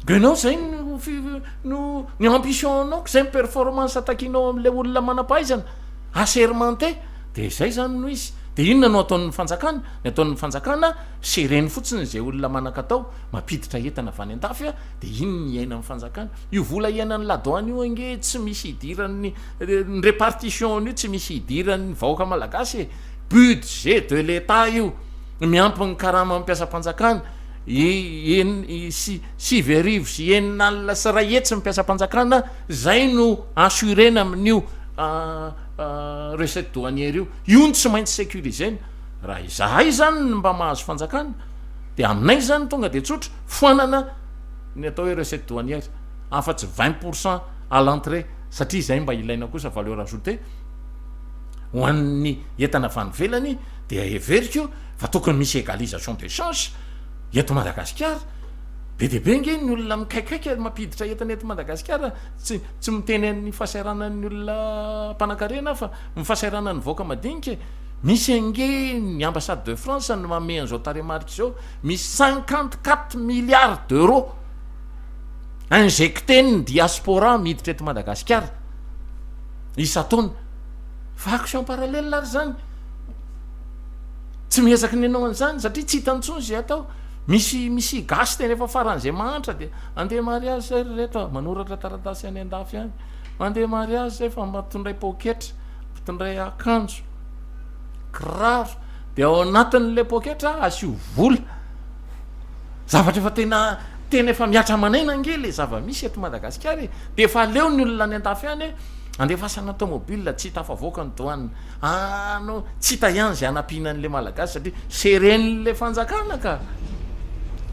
De ianao zay no no ny ambition anao, zay ny performance takianao amin'ilay olona manam-pahaizana. Assermenté. Dia izay izany no izy. Dia inona no ataon'ny fanjakana? Ny ataon'ny fanjakana, sereny fotsiny izay olona manan-katao, mampiditra entana avy any an-dafy, dia iny ny iainan'ny fanjakana. Io vola iainan'ny ladoany io ange tsy misy idiran'ny, ny répartition-n'io tsy misy idiran'ny vahoaka malagasy e. Budget de l'Etat io, miampy ny karaman'ny mpiasam-panjakana, 6100 ny mpiasam-panjakana, izay no assurer-na amin'io. Recette douanière io, io no tsy maintsy sécurisena, raha izahay zany no mba mahazo fanjakana de aminay zany tonga de tsotra, foanana ny atao hoe recette douanière afa-tsy 20% à l'entrée satria izay mba ilaina kosa valeur ajoutée ho an'ny entana avy any ivelany dia heveriko fa tokony misy égalisation de change eto Madagasikara, be dia be nge ny olona mikaikaika mampiditra entana eto Madagasikara, tsy Tsy miteny an'ny fahasahiranan'ny olona mpanankarena aho fa ny fahasahiranan'ny vahoaka madinika e! Misy ange ny ambassade de France no manome an'izao tarehimarika izao, misy 54 milliards d'euros injecté ny diaspora miditra eto Madagasikara isan-taona. Fa action parallèle ary izany. Tsy miezaka ny hanao an'izany satria tsy hitany intsony izay atao. Misy misy gasy tena efa faran'izay mahantra dia andeha mariazy zay ry reto a, manoratra taratasy any andafy any, mandeha mariazy zay fa mba mpitondray poketra, mpitondray akanjo, kiraro, dia ao anatin'ilay poketra asio vola. Zavatra efa tena tena efa mihatra aman'aina ange le zava-misy eto Madagasikara e, dia efa aleo ny olona any andafy any hoe andefasana tomobile tsy tafavoaka ny douane. Ano tsy hita ihany izay hanampiana an'ilay Malagasy satria seren'ilay fanjakana ka.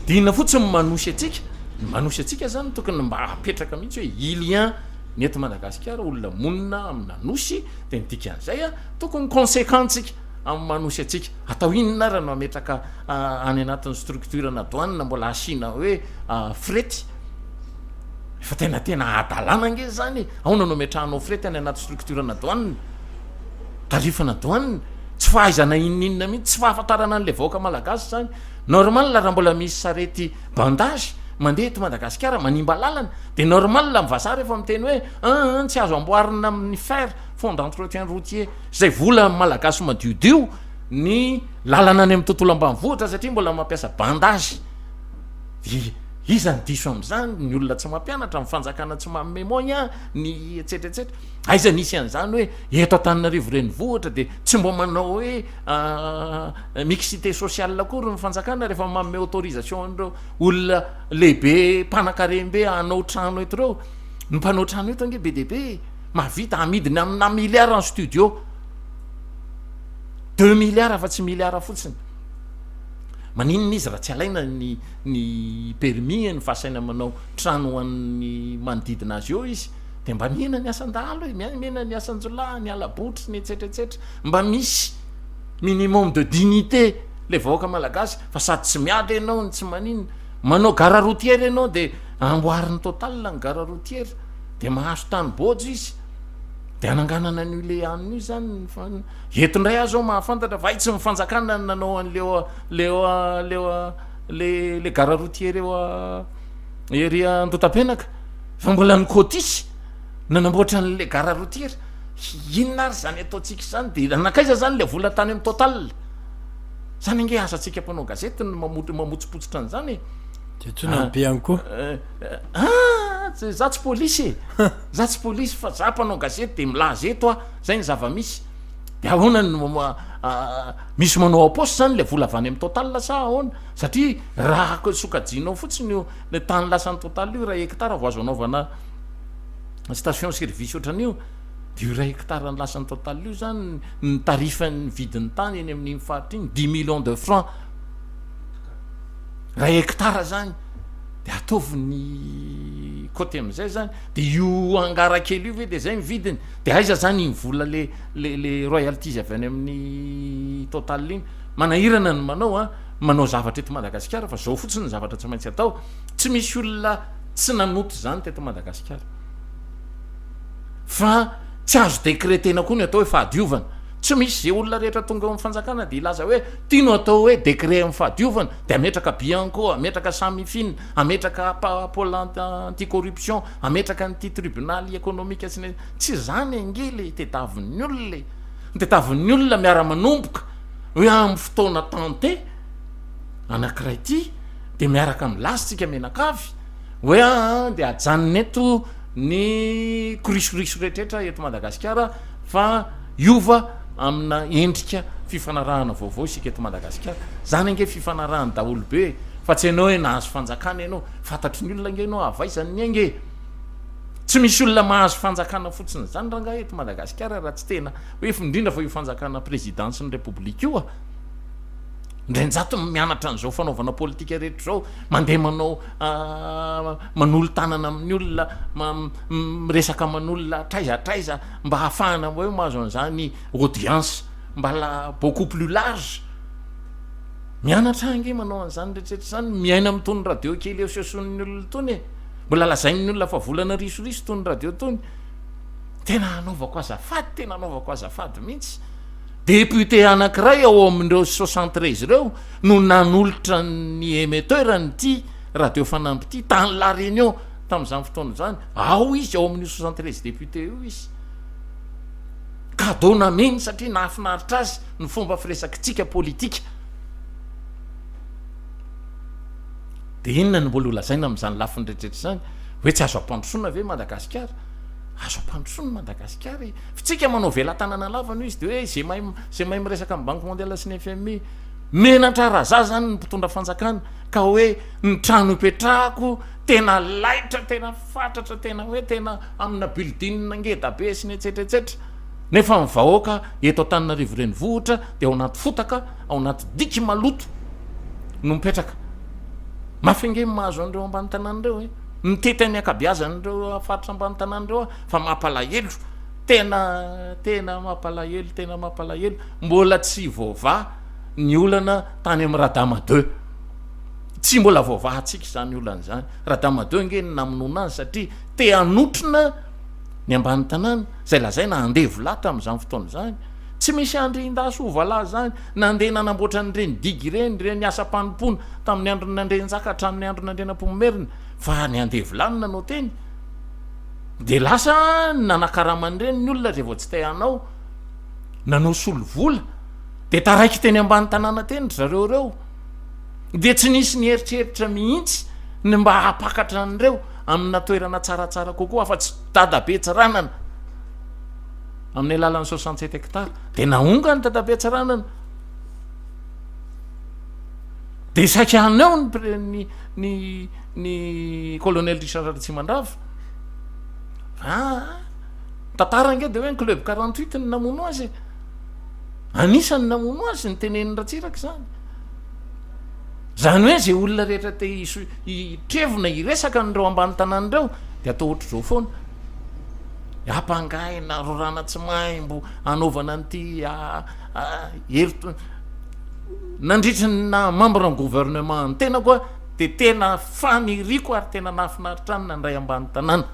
Dia inona fotsiny ny manosy antsika? Ny manosy antsika izany tokony mba hapetraka mihitsy hoe ilien ny eto Madagasikara, olona monina amina nosy, dia ny dikan'izay a, tokony conséquent tsika amin'ny manosy antsika. Atao inona ary no hametraka any anatin'ny structure na douane mbola asiana hoe fret? Efa tena tena hadalana ange izany e! Ahoana no ametrahanao fret any anaty structure na douane? Tarifana douane, tsy fahaizana inon'inona mihitsy, tsy fahafantarana an'ilay vahoaka malagasy izany. Normal raha mbola misy sarety bandage mandeha eto Madagasikara manimba lalana, dia normal ny vazaha rehefa miteny hoe an an tsy azo amboarina amin'ny fer, fonds d'entretien routier, izay vola malagasy madiodio ny lalana any amin'ny tontolo ambanivohitra satria mbola mampiasa bandage. Dia iza no diso amin'izany? Ny olona tsy mampianatra, ny fanjakana tsy manome moyen, ny etsetra etsetra. Aiza nisy an'izany hoe eto Antananarivo renivohitra dia tsy mba manao hoe mixité sociale akory ny fanjakana rehefa manome autorisation an'ireo olona lehibe mpanankarem-be hanao trano eto ireo. Ny mpanao trano eto ange be dia be e, mahavita amidiny amina milliard ny studio, deux milliards fa tsy milliard fotsiny. Maninona izy raha tsy alaina ny ny permis-ny fa asaina manao trano ho an'ny manodidina azy eo izy. De mba mihena ny asan-dahalo e, mihena ny asan-jiolahy, ny hala-botry sy ny etsetra etsetra. Mba misy minimum de dignité le vahoaka malagasy fa sady tsy miady ianao no tsy maninona. Manao gara routière ianao de amboarin'ny Total ny gara routière de mahazo tany bôjo izy de ananganana an'io le anona io zany ny fan-, eto indray aho zao mahafantatra fa hay tsy ny fanjakana no nanao an'le le le le le gara routière eo ery Andotapenaka fa mbola ny Cotisse nanamboatra an'le gara routière. Inona ary zany ataontsika izany de nankaiza zany le vola tany amin'ny Total? Zany ange asantsika mpanao gazety ny mamotsipotsitra an'izany e. De antsoina ny Bianco. Ah, za tsy polisy e. Za tsy polisy fa za mpanao gazety de milaza eto aho, zay ny zava-misy. De ahoana no misy manao am-paosy zany le vola avy any amin'ny Total sa ahoana? Satria raha sokajianao fotsiny io le tany lasan'ny Total io iray hectare vao azo anaovana station service ohatran'io, de io iray hectare lasan'ny Total io zany ny tarif-n'ny vidin'ny tany eny amin'iny faritra iny dix millions de francs iray hectare zany, de ataovy ny côté am'izay zany, de io hangar kely io ve de zay ny vidiny, de aiza zany iny vola le le le royalties avy any amin'ny Total iny? Manahirana ny manao an, manao zavatra eto Madagasikara fa zao fotsiny ny zavatra tsy maintsy atao, tsy misy olona tsy nanoto izany teto Madagasikara fa tsy azo decretena koa ny atao hoe fahadiovana, tsy misy ze olona rehetra tonga eo amin'ny fanjakana de hilaza hoe ty no atao hoe decret amin'ny fahadiovana de ametraka bianco, ametraka samifin, ametraka pole anti corruption, ametraka an'ity tribunal économique sy ny tsy zany ange le tediavin'ny olona e, ny tediavin'ny olona miara manomboka hoe amin'ny fotoana tante anakiray ty de miaraka milaza tsika mianakavy hoe aa de ajanona eto ny korisoriso rehetrretra eto Madagasikara fa hiova amina endrika fifanarahana vaovao isika eto Madagasikara. Zany ange fifanarahan'ny daholobe e, fa tsy ianao hoe nahazo fanjakana ianao, fantatry ny olona ange ianao havaizany ny ainga e. Tsy misy olona mahazo fanjakana fotsiny zany rangahy eto Madagasikara raha tsy tena hoe indrindra fa io fanjakana présidence ny république io a. Indrainjato mianatra an'izao fanaovana politika rehetra izao, mandeha manao manolo-tanana amin'ny olona, miresaka aman'olona hatraiza hatraiza mba hahafahana hoe mahazo an'izany audience mba la beaucoup plus large. Mianatra ange manao an'izany rehetrarehetra izany, miaina amin'itony radio kely esoesoin'ny olona itony e. Mbola lazain'ny olona fa volana risoriso itony radio itony. Tena anaovako azafady, tena anaovako azafady mihitsy. Député anankiray ao amin'ireo 73 ireo no nanolotra ny émetteur an'ity radio Fanamby ity tany La Réunion tamin'izany fotoana izany. Ao izy, ao amin'io 73 député io izy. Cadeau nameny satria nahafinaritra azy ny fomba firesakitsika politika. Dia inona no mbola holazaina amin'izany lafiny rehetrarehetra izany? Hoe tsy azo ampandrosoana ve Madagasikara? Azo ampandrosoana Madagasikara e! Fitsika manao velatanana lava no izy de hoe ze mahay ze mahay miresaka amin'ny banque mondiale sy ny FMI. Menatra raza zany ny mpitondra fanjakana ka hoe ny trano ipetrahako tena laitra tena fatratra tena hoe tena amina building ngeda be sy ny etsetra etsetra nefa ny vahoaka eto Antananarivo renivohitra de ao anaty fotaka ao anaty diky maloto no mipetraka. Mafy ange ny mahazo an'ireo ambany tanàna ireo e. Mitety ny ankabeazan'ireo faritra ambany tanàna ireo aho fa mampalahelo, tena tena mampalahelo, tena mampalahelo, mbola tsy voavaha ny olana tany amin'ny Radama deux, tsy mbola voavahantsika izany olana izany, Radama deux ange ny namonoana azy satria te hanotrona ny ambany tanàna, izay lazaina andevo lahy tamin'izany fotoana izany, tsy misy andrin-dasy hovalahy izany, nandeha nanamboatra an'ireny digy ireny, ireny asam-panompoana tamin'ny andron'ny Andrianjaka hatramin'ny andron'ny Andrianampoinimerina, fa ny andevo lahy no nanao teny. De lasa nanakarama an'ireny ny olona rehefa tsy te hanao, nanao solo vola, de taraiky teny ambany tanàna teny ry zareo ireo. De tsy nisy nieritreritra mihitsy ny mba hampakatra an'ireo amina toerana tsaratsara kokoa afa-tsy dadabe Tsiranana amin'ny alalan'ny 67 hectares. De naongany dadabe Tsiranana. De saika haneo ny ny ny colonel Richard Ratsimandrava. Ah, tantara ange de hoe ny club 48 no namono azy e. Anisany namono azy ny tenenin'i Ratsiraka izany. Zany hoe zay olona rehetra te hitrevona hiresaka an'ireo ambany tanàna ireo de atao ohatr'izao foana. Ampangaina, rorana tsy maimbo, anaovana an'ity hery nandritry ny naha membre ny gouvernement ny tenako aho de tena faniriako ary tena nahafinaritra ahy ny nandray ambany tanàna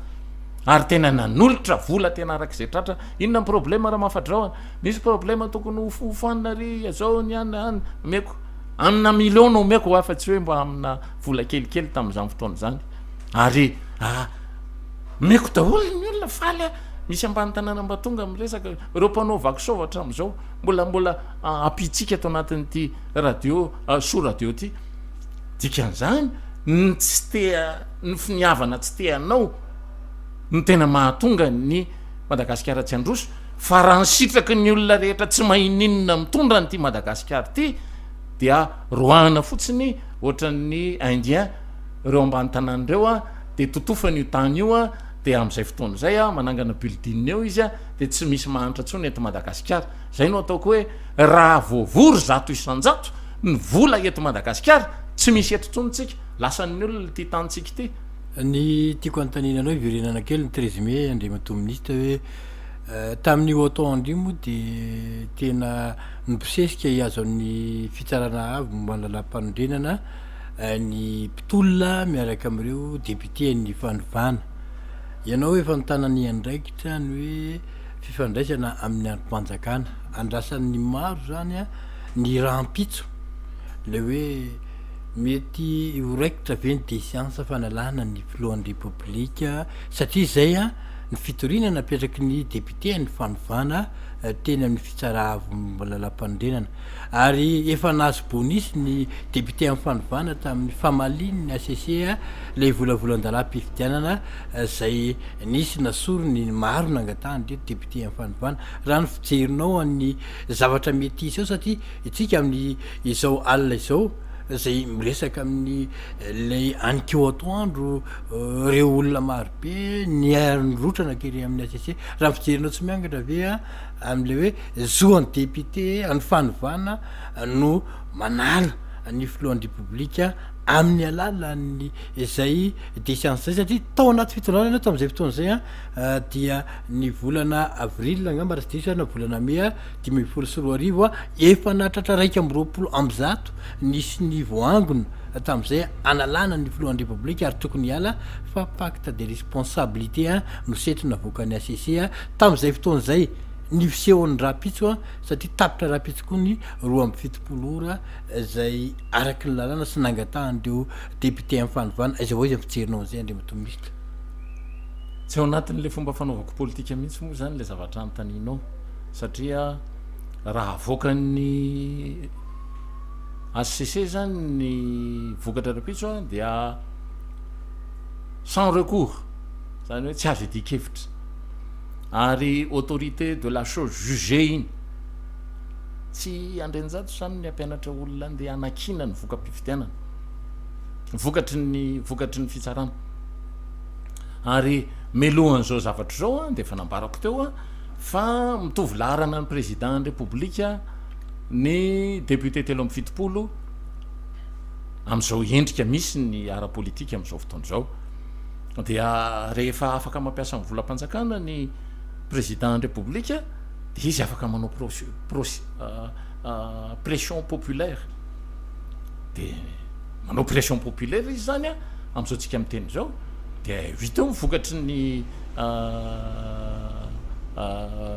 ary tena nanolotra vola tena arak'izay tratra. Inona ny problème Ramafadrao a? Misy problème tokony ho hofanina ry zao ny any any omeko amina million no omeko afa tsy hoe mba amina vola kelikely tamin'izany fotoana izany ary ah, omeko daholo ny olona faly ah. Misy ambany tanàna mba tonga miresaka ireo mpanao vaky hatramin'izao mbola mbola ah, ampitsika ato anatin'ity radio ah, soa radio ity. Dikan'izany ny tsy te ny finiavana tsy te hanao no tena mahatonga ny Madagasikara tsy handroso fa raha ny sitraky ny olona rehetra tsy mahininona mitondra an'ity Madagasikara ity dia roahana fotsiny ohatran'ny indien ireo ambany tanàna ireo a dia totofany io tany io a dia amin'izay fotoana izay a manangana building eo izy a dia tsy misy mahantra intsony eto Madagasikara. Izay no ataoko hoe raha voavory 100% ny vola eto Madagasikara tsy misy eto intsony tsika, lasan'ny olona ity tanintsika ity. Ny tiako anontaniana anao hiverenana kely ny 13 mai Andriamatoa Minisitra hoe tamin'io atoandro io moa dia tena nibosesika hihazo an'ny fitsarana avo momba ny lalàmpanorenana ny mpitolona miaraka amin'ireo député ny fanovana. Ianao efa nitana ny andraikitra ny hoe fifandraisana amin'ny andrim-panjakana. Andrasan'ny maro izany ny rahampitso ilay hoe Mety ho raikitra ve ny décience fanalana ny filohan'ny Repoblika satria izay ny fitoriana napetraky ny député ny fanovana teny amin'ny fitsara avo momba ny lalàmpanorenana ary efa nahazo bonus ny député amin'ny fanovana tamin'ny famalian'ny HCC ilay volavolan-dalàm-pifidianana izay nisy nasoriny ny maro nangatahan'ireto député amin'ny fanovana. Raha ny fijerinao an'ny zavatra mety hisy eo satria isika amin'ny Izao alina izao izay miresaka amin'ny ilay anikeo atoandro ireo olona maro be niara-nirotra nankery amin'ny HCC. Raha ny fijerinao tsy miangatra ve amin'ilay hoe zo an'ny député an'ny fanovana no manala ny filohan'ny Repoblika amin'ny alalan'ny izay déchéance izay satria tao anaty fitondrana ianao tamin'izay fotoana izay dia ny volana avril angamba raha tsy diso aho na volana mey 2015, efa nahatratra 121 nisy ny voaangona tamin'izay hanalana ny filohan'ny Repoblika ary tokony hiala fa pacte de responsabilité no setry navoakan'ny HCC tamin'izay fotoana izay ny fisehon'ny rahampitso satria tapitra rahampitso koa ny 72 ora izay araky ny lalàna sy nangatahan'ireo député amin'ny fanovana. Aiza ho aiza ny fijerinao an'izay Andriamatoa Minisitra? Tsy ao anatin'ilay fomba fanaovako politika mihitsy moa izany ilay zavatra anontanianao. Satria raha avoakan'ny HCC zany ny vokatra rahampitso a dia sans recours, zany hoe tsy azo iadian-kevitra, ary autorité de la chose jugée iny, tsy Andrianjato zany ny hampianatra olona andeha hanakiana ny voka-pifidianana, vokatry ny vokatry ny fitsarana, ary melohan'izao zavatra izao a dia efa nambarako teo a, Fa mitovy laharana ny président ny repoblika ny député 73 amin'izao endrika misy ny ara-politika amin'izao fotoana izao. Dia rehefa afaka mampiasa ny volam-panjakana ny président ny repoblika dia izy afaka manao pression populaire. Dia manao pression populaire izy zany amin'izao tsika miteny izao dia vita eo ny vokatry ny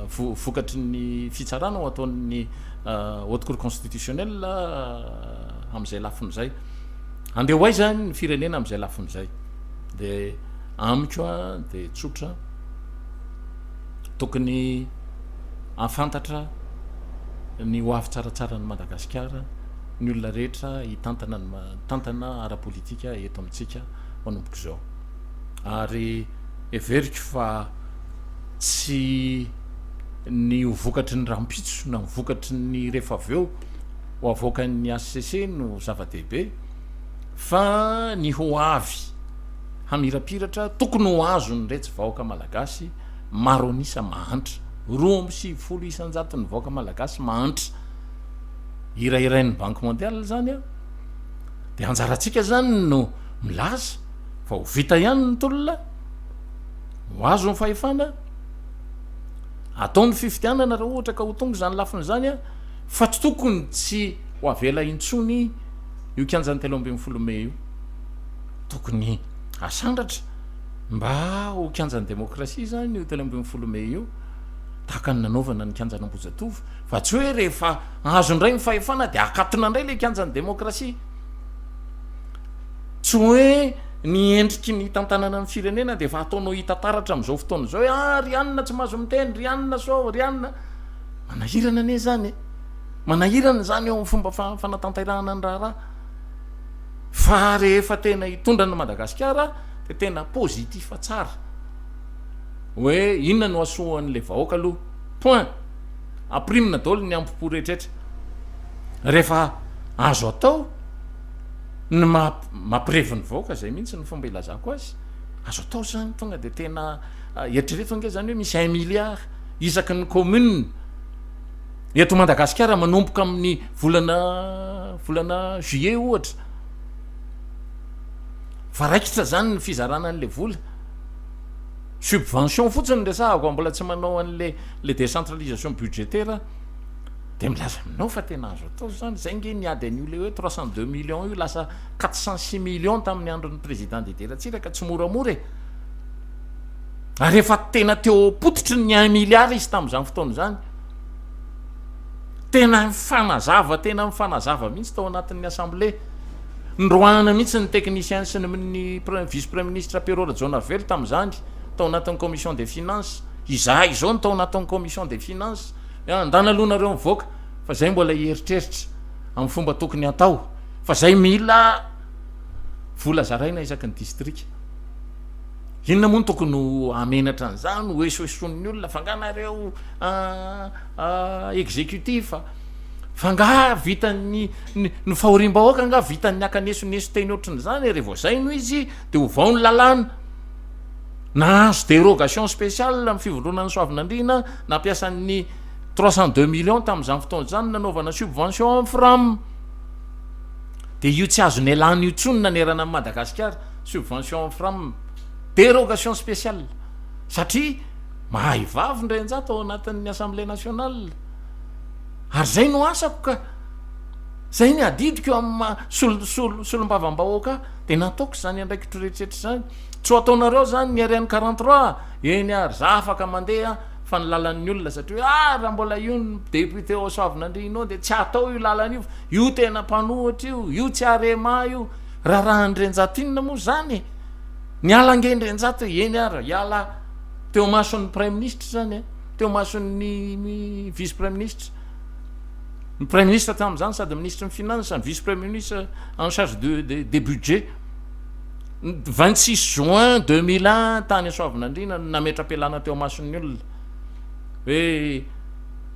vokatry ny fitsarana ho ataon'ny haute cour constitutionnelle amin'izay lafiny izay. Andeha ho aiza ny firenena amin'izay lafiny izay? Dia amiko a dia tsotra, tokony hahafantatra ny ho avy tsaratsara an'i Madagasikara ny olona rehetra hitantana ny tantana ara-politika eto amintsika manomboka izao. Ary Heveriko fa tsy ny ho vokatry ny rahampitso na ny vokatry ny rehefa avy eo ho avoakan'ny HCC no zava-dehibe fa ny ho avy hamirapiratra tokony ho azon'iretsy vahoaka malagasy maro an'isa mahantra. 92 isan-jaton'ny vahoaka malagasy mahantra. Hirahirain'ny Banque mondiale izany an. Dia anjarantsika izany no milaza fa ho vita ihany ny tolona, ho azo ny fahefana. Atao ny fifidianana raha ohatra ka ho tonga izany lafiny izany an, fa tsy tokony tsy ho avela intsony io kianjan'ny 13 mey io. Tokony asandratra mba ho kianjan'ny demokrasia izany io 13 mey io, tahaka ny nanaovana ny kianjan'Ambohijatovo, fa tsy hoe rehefa azo indray ny fahefana dia akatona indray ilay kianjan'ny demokrasia. Tsy hoe ny endriky ny hitantanana ny firenena dia efa ataonao hita taratra amin'izao fotoana izao hoe ah ry anona tsy mahazo miteny, ry anona sao, ry anona. Manahirana anie izany e. Manahirana izany eo amin'ny fomba fanatanterahana ny raharaha. Fa rehefa tena hitondra an'i Madagasikara dia tena positif tsara. Hoe inona no hasoan'ilay vahoaka aloha. Point. Ampirimina daholo ny ampo-po rehetrarehetra. Rehefa azo atao ny mampirevy ny vahoaka, zay mihitsy ny fomba ilazako azy, azo atao zany tonga de tena eritrereto ange zany hoe misy un milliard isaky ny commune eto Madagasikara manomboka amin'ny volana volana juillet ohatra, fa raikitra zany ny fizarana an'le vola, subvention fotsiny resahako, mbola tsy manao an'le le décentralisation budgétaire. Dia milaza aminao fa tena azo atao izany, izay nge ny ady an'io le hoe 302 millions io lasa 406 millions tamin'ny andron'ny président Didier Ratsiraka, tsy moramora e! Ary efa tena teo am-pototry ny un milliard izy tamin'izany fotoana izany. Tena mifanazava, tena mifanazava mihitsy tao anatin'ny assemblée. Noroahana mihitsy ny technicien sy ny vice premier ministre Pierrot Rajaonarivelo tamin'izany, tao anatin'ny commission des finances. Izahay izao no tao anatin'ny commission des finances. Andana aloha nareo mivoaka fa zay mbola hieritreritra amin'ny fomba tokony hatao fa zay mila vola zaraina isaky ny distrika. Inona moa no tokony ho hamenatra an'izany, ho esoesoin'ny olona fa nga nareo executif fa nga vitan'ny ny fahoriam-bahoaka nga vitan'ny akanesoneso teny ohatran'izany e, rehefa zay no izy de ovao ny lalàna. Nahazo dérogation spéciale ny fivondronan'ny Soavinandriana nampiasa ny 302 millions tamin'izany fotoana izany nanaovana subvention amin'ny Fram. Dia io tsy azo nialana io intsony nanerana an'i Madagasikara, subvention amin'ny Fram. Dérogation spéciale. Satria mahay vavy Ndrenjato ao anatin'ny Assemblée nationale. Ary izay no asako ka. Izay ny adidiko amin'ny maha solombavambahoaka ahy. Dia nataoko izany andraikitro rehetrarehetra izany. Tsy ho ataonareo zany ny RN 43 Eny ary, za afaka mandeha fa ny lalan'ny olona satria hoe ah raha mbola io ny député ao Soavinandriana ao dia tsy atao io lalana io fa io tena mpanohitra io, io tsy arema io. Raharahan-dRenjato inona moa zany e? Niala ange Ndrenjato e, eny ary, hiala teo imason'ny praiminisitra zany e, teo imason'ny vice praiminisitra. Ny praiminisitra tamin'izany sady minisitry ny finance, ny vice premier ministre en charge de, de, des budgets. Ny 26 juin 2001 tany Soavinandriana no nametra-pialana teo amason'ny olona hoe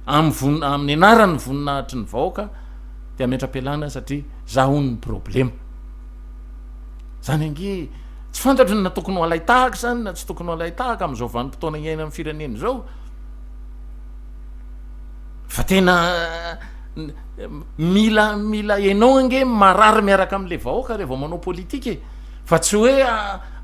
amin'ny von- amin'ny anaran'ny voninahitry ny vahoaka dia hametra-pialana satria za hono ny problema. Zany ange tsy fantatro na tokony ho alay-tahaka izany na tsy tokony ho alay-tahaka amin'izao vanim-potoana iainan'ny firenena izao. Fa tena mila mila enao ange marary miaraka amle vahoaka revo manao politika e! Fa tsy hoe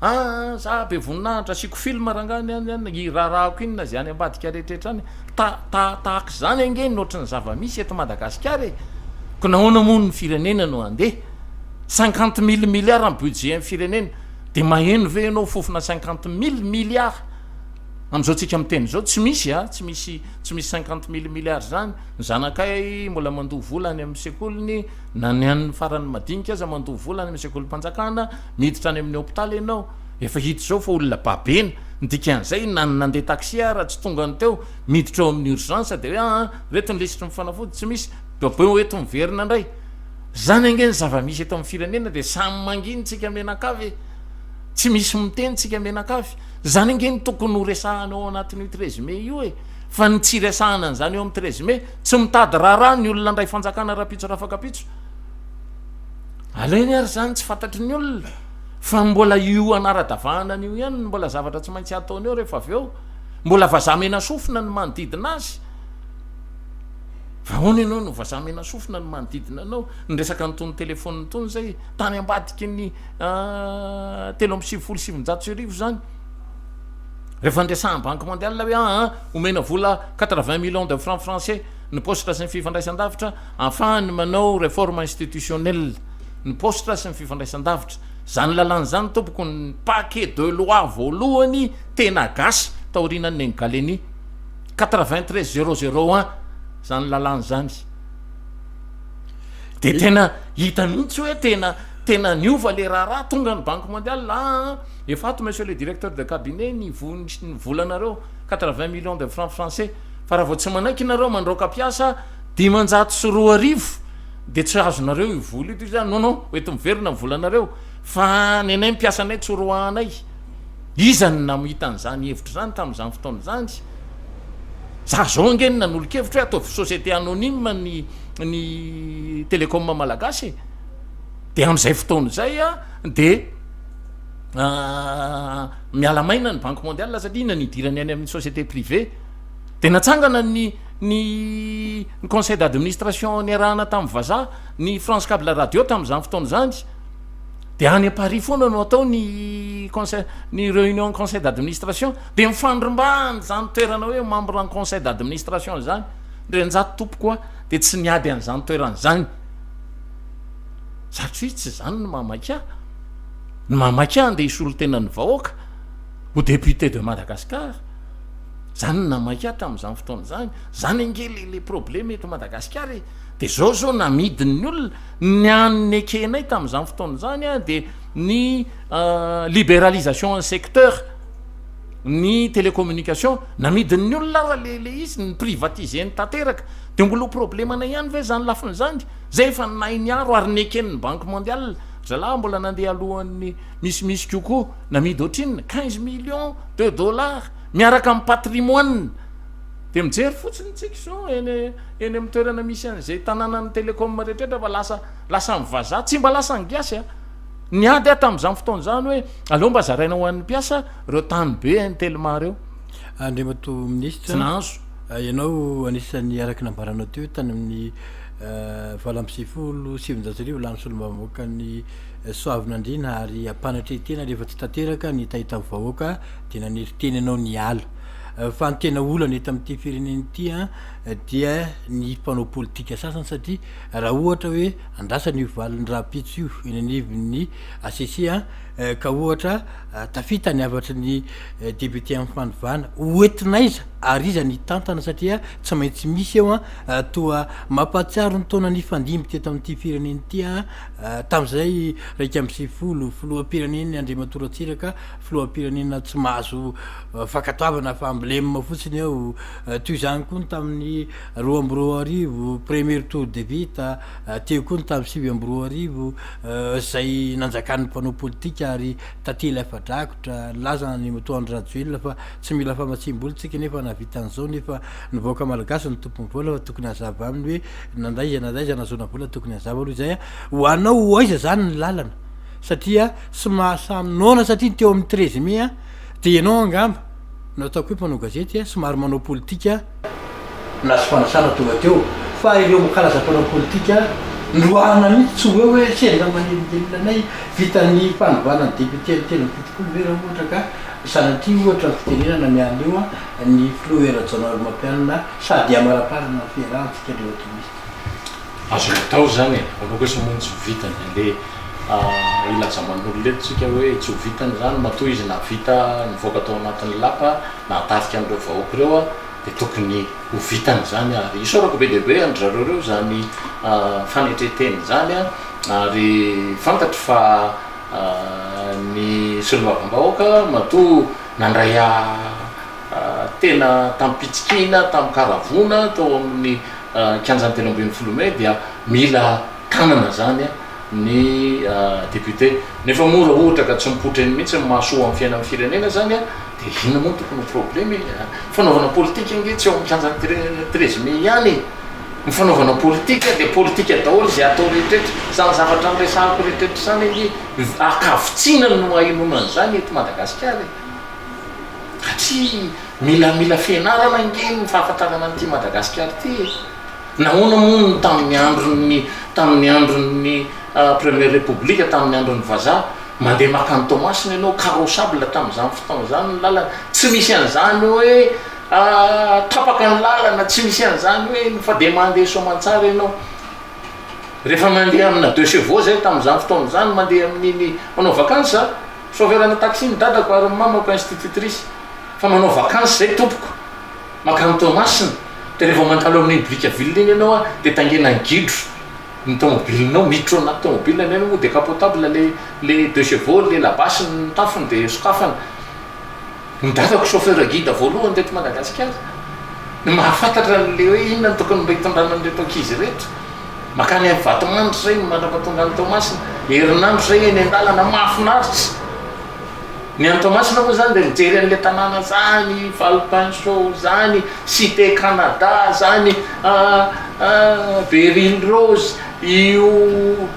ah za be voninahitra asiako film rangah ny any any iraharahako inona ze any ambadika rehetrarehetra any ta ta tahaka izany ange ny ohatry ny zava-misy eto Madagasikara e! Ko nahoana moa ny firenena no handeha? Cinquante mille milliards ny budget ny firenena de maheno ve enao fofona cinquante mille milliards? Amin'izao tsika miteny izao tsy misy a, tsy misy tsy misy cinquante mille milliards izany, ny zanakay mbola mandoa vola any amin'ny sekoliny, na ny an'ny faran'ny madinika aza mandoa vola any amin'ny sekolim-panjakana, miditra any amin'ny hopitaly ianao, efa hita izao fa olona babena, ny dikan'izay na ny nandeha taxi ara tsy tonga ny teo, miditra ao amin'ny urgence dia hoe aa reto ny lisitry ny fanafody tsy misy, babeo eto miverina indray. Izany ange ny zava-misy eto amin'ny firenena dia samy mangina tsika mianakavy e! Tsy misy miteny tsika mianakavy. Izany ange no tokony ho resahana ao anatin'io treize mai io e! Fa ny tsy iresahana an'izany eo amin'ny treize mai, tsy mitady raharaha ny olona handray fanjakana rahampitso rafakampitso. Alainy ary izany tsy fantatry ny olona fa mbola io anara-davahana an'io ihany no mbola zavatra tsy maintsy ataony eo rehefa avy eo. Mbola vazaha mena sofina ny manodidina azy. Fa ahoana ianao no vazaha mena sofina ny manodidina anao? Ny resaka an'itony telefaonina itony izay tany ambadiky ny 1993 izany. Rehefa niresahan'ny Banque mondiale hoe aa omena vola 80 millions de francs français ny paositra sy ny fifandraisan-davitra ahafahany manao réforme institutionnelle ny paositra sy ny fifandraisan-davitra. Izany lalàna izany tompoko ny paquet de loi voalohany tena gasy taorianan'ny Neny Gallieni. 93 001 izany lalàna izany. De tena hita mihitsy hoe tena tena niova le raharaha, tonga ny Banque mondiale aa efa ato monsieur le directeur de cabinet ny ny volanareo 80 millions de francs français fa raha vao tsy manaiky nareo mandraoka mpiasa 2500 de tsy azonareo io vola io, de izy non non hoenti miverina ny volanareo fa ny anay mpiasanay tsy horoahanay. Iza no namohita an'izany hevitra izany tamin'izany fotoana izany? Za zao ange no nanolo-kevitra hoe ataovy société anonyme ny ny télécom malagasy e. De amin'izay fotoana izay a de miala maina ny banque mondiale satria inona no idirany any amin'ny société privée. De natsangana ny ny ny conseil d'administration niarahana tamin'ny vazaha, ny France Cable Radio tamin'izany fotoana izany. De any Paris foana no atao ny conseil, ny réunion conseil d'administration, de mifandrombahana izany toerana hoe membre ny conseil d'administration izany. Ndrenjato tompoko a, de tsy niady an'izany toerana izany. Satria tsy izany no mahamaika ahy. Ny mahamaika ahy andeha hisolo tena ny vahoaka ho député de Madagascar. Zany no nahamaika ahy tamin'izany fotoana izany. Zany ange le le problème eto Madagasikara e. De zao zao namidin'ny olona. Ny any nekenay tamin'izany fotoana izany a de ny libéralisation ny secteur ny télécommunication namidin'ny olona ara le le izy ny privatiser-ny tanteraka. De mbola ho problemanay ihany ve zany lafiny zany? Zay efa nahay niaro ary neken'ny banque mondiale. Zalahy mbola nandeha alohan'ny misimisy kokoa namidy ohatrinona? 15 millions de dollars miaraka amin'ny patrimoine. De mijery fotsiny tsika zao eny eny amin'ny toerana misy an'izay tanànan'ny télécom rehetrarehetra fa lasa lasan'ny vazaha, tsy mba lasan'ny gasy a. Niady aho tamin'izany fotoana izany hoe aleo mba zaraina ho an'ny mpiasa ireo tany be any Telma ireo. Andriamatoa Minisitra, Tsy nahazo. ianao anisan'ny araka ny nambaranao teo tany amin'ny 1998 lany solombavambahoakan'ny Soavinandriana ary ampanatrehin-tena rehefa tsy tanteraka ny hetahetan'ny vahoaka dia nanery tena ianao niala. Fa ny tena olana eto amin'ity firenena ity dia ny mpanao politika sasany satria raha ohatra hoe andrasana io valiny rahampitso io eny anivon'ny HCC ka ohatra tafita ny hafatry ny député amin'ny fanovana, ho entina aiza ary iza ny hitantana satria tsy maintsy misy eo toa mampahatsiaro ny taona nifandimby teto amin'ity firenena ity tamin'izay 91 filoham-pirenena Andriamatoa Ratsiraka filoham-pirenena tsy mahazo fankatoavana fa emblème fotsiny eo. Toy izany koa ny tamin'ny 2002, premier tour de vita, teo koa ny tamin'ny 2009 izay nanjakan'ny mpanao politika ary tantely afa-drakotra. Nilaza Andriamatoa Andry Rajoelina fa tsy mila famatsiam-bola isika nefa nahavita an'izao nefa ny vahoaka malagasy no tompon'ny vola fa tokony hazava aminy hoe na aiza na aiza nahazoana vola tokony hazava aloha izay. Ho anao ho aiza izany ny lalana? Satria tsy mahasahy noana satria ny teo amin'ny 13 mai dia ianao angamba no ataoko hoe mpanao gazety somary manao politika nahazo fanasana tonga teo fa ireo karaza mpanao politika noroahana mihitsy tsy ho eo hoe sendra manelingelina anay vita ny fanovana ny député ny 73 ve raha ohatra ka sanatria ohatra ny fitenenana miala eo ny filoha Hery Rajaonarimampianina sady hamaraparana ny fiarahantsika Andriamatoa Minisitra. Azo atao izany e! Aloha kosa moa ny tsy ho vitany. Andeha hilaza aman'olona eto tsika hoe tsy ho vitany izany, matoa izy nahavita nivoaka tao anatin'ny lapa, nahatarika an'ireo vahoaka ireo dia tokony ho vitany izany ary isaorako be dia be an-dry zareo ireo izany fanetren-tena izany ary fantatro fa ny solombavambahoaka matoa nandray tena tamim-pitsikiana, tamin-karavoana tao amin'ny kianjan'ny 13 mai dia mila tanana zany ny député. Nefa moa raha ohatra ka tsy mipoitra eny mihitsy ny mahasoa amin'ny fiainan'ny firenena zany dia inona moa no tokony ho problème e? Fanaovana politika ange tsy eo amin'ny kianjan'ny 13 mai ihany e! Ny fanaovana politika dia politika daholo izay atao rehetrarehetra. Izany zavatra niresahako rehetrarehetra izany ange ankavitsiana no ahenoana an'izany eto Madagasikara e! Satria mila mila fianarana ange ny fahafantarana an'ity Madagasikara ity e! Nahoana moa no tamin'ny andron'ny tamin'ny andron'ny première république, tamin'ny andron'ny vazaha. Mandeha makany Toamasina ianao, carrossable tamin'izany fotoana izany ny lalana, tsy misy an'izany hoe tapaka ny lalana, tsy misy an'izany hoe fa dia mandeha soamantsara ianao. Rehefa mandeha amina deux chevaux zay tamin'izany fotoana izany, mandeha amin'iny manao vacances a, chauffeur-na taxi ny dadako ary ny mamako institutrice, fa manao vacances zay tompoko, mankany Toamasina, dia rehefa mandalo amin'iny Brickaville iny ianao a, dia taingenan'ny gidro ny tomobilinao, miditra ao anaty tomobile, ny anay moa décapotable le le deux chevaux, le la bâche ny tafony dia sokafana. Ny dadako chauffeur guide voalohany teto Madagasikara no mahafantatra an'le hoe inona no tokony mba hitondrana an'ireto ankizy ireto. Makany amin'ny Vatomandry zay no mandrapatonga any Toamasina. Herinandro zay eny an-dalana, mahafinaritra. Ny any Toamasina moa zany dia mijery an'le tanàna zany, Valpinceau zany, Cité Canada zany, Beryl Rose, io.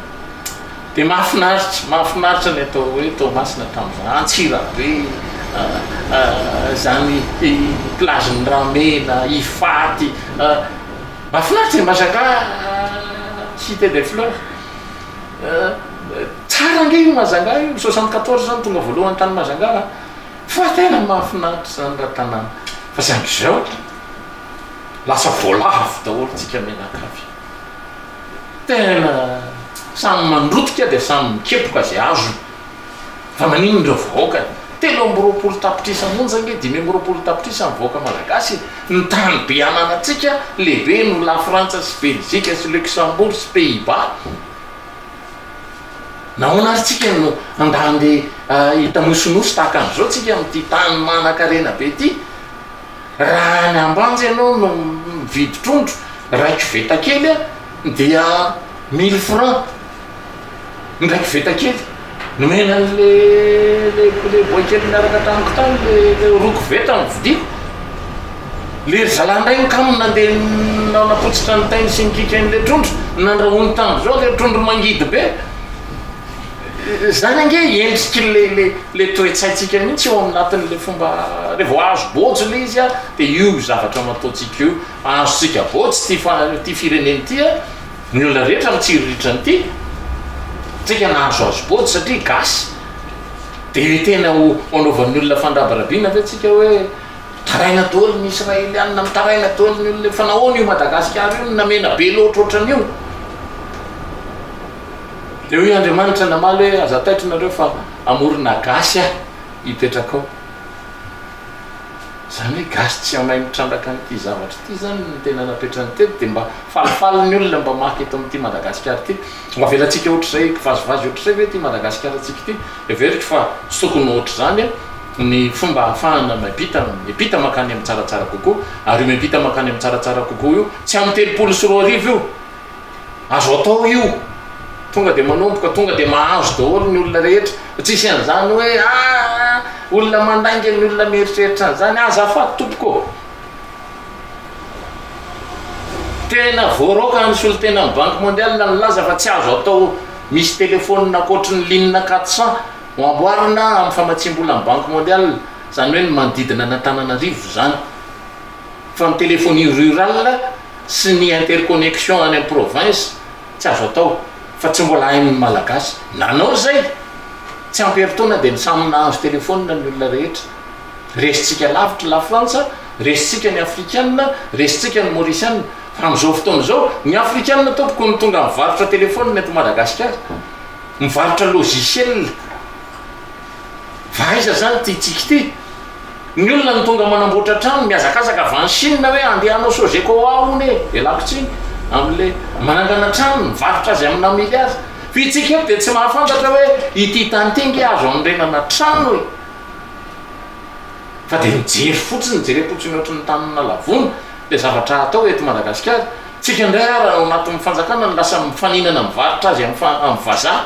Dia mahafinaritra, mahafinaritra ny atao hoe Toamasina tamin'izany, Antsirabe, izany plage-n'i Ramena, Ifaty, mahafinaritra e, Majunga, cité des fleurs, tsara ange io Majunga io, 74 zany tonga voalohany tany Majunga a, fa tena mahafinaritra izany raha tanàna, fa saingy izao lasa voalavo daholo tsika mianakavy. Tena samy mandrotika dia samy mikepoka izay azony. Fa maninona ireo vahoaka e? 23 tapitrisa monja ange, 25 tapitrisa ny vahoaka malagasy e! Ny tany be ananantsika lehibe noho la Frantsa sy Belzika sy Luxembourg sy Pays Bas. Nahoana ary tsika no andehandeha hitanosy tahaka an'izao tsika amin'ity tany manankarena be ity? Raha any Ambanja ianao no mividy trondro, iray koveta kely dia mille francs ny iray koveta kely. Nomena an'le le le boay kely niaraka tamiko tany le le roa koveta no vidiako. Le ry zalahy indray ny kamo nandeha nanapotsitra ny tainy sy ny kikain'le trondro, nandrahoiny tamin'izao le trondro mangidy be. Zany ange endriky le le le toe-tsaintsika mihitsy eo aminatin'le fomba revo azo bôjo le izy a de io zavatra nataontsika io, azontsika bôjo ty fa ty firenena ty a, ny olona rehetra mitsiriritra an'ity, tsika nahazoazo bôjo satria gasy, de tena ho anaovan'ny olona fandrabirabiana ve tsika hoe mitaraina daholo ny israelianina, mitaraina daholo ny olona, fa nahoana io Madagasikara io no namena be loatra ohatran'io? Dia hoy Andriamanitra namaly hoe, Aza taitra nareo fa hamorona gasy aho hipetraka ao. Izany hoe gasy tsy mahay mitrandraka an'ity zavatra ity izany no tena napetrany teto dia mba falifaly ny olona mba maka eto amin'ity Madagasikara ity. Ho avelantsika ohatr'izay kivazivazy ohatr'izay ve ity Madagasikarantsika ity? Heveriko fa tsy tokony ho ohatr'izany ny fomba ahafahana miampita miampita mankany amin'ny tsaratsara kokoa ary io miampita mankany amin'ny tsaratsara kokoa io tsy amin'ny 2030 io. Azo atao io. Tonga dia manomboka, tonga dia mahazo daholo ny olona rehetra. Tsisy an'izany hoe ah, olona mandainga ny olona mieritreritra an'izany. Azafady tompoko ô. Tena voaroaka ny solontenan'ny Banque mondiale nilaza fa tsy azo atao misy telefaonina ankoatry ny ligne 400 ho amboarina amin'ny famatsiam-bolan'ny Banque mondiale, izany hoe ny manodidina an'Antananarivo izany. Fa ny téléphonie rurale sy ny interconnexion any am province tsy azo atao fa tsy mbola hain'ny malagasy. Nanao izay! Tsy ampy herintaona dia samy nahazo telephone ny olona rehetra. Resintsika lavitra la Frantsa, resintsika ny afrikana, resintsika ny maurisiana. Fa amin'izao fotoana izao, ny afrikana tompoko no tonga mivarotra telephone eto Madagasikara. Mivarotra logiciel. Fa aiza zany ity tsika ity? Ny olona no tonga manamboatra trano, mihazakazaka avy any Chine hoe andeha hanao Sogecoa hono e, ialako tsiny amin'le manangana trano, mivarotra azy amina milliards. Fa itsika eto dia tsy mahafantatra hoe ity tany ity ange azo anorenana trano e. Fa dia mijery fotsiny, jerem-potsiny ohatry ny tany nalavona le zavatra atao eto Madagasikara. Tsika indray ary ao anatin'ny fanjakana no lasa mifaninana mivarotra azy amin'ny vazaha.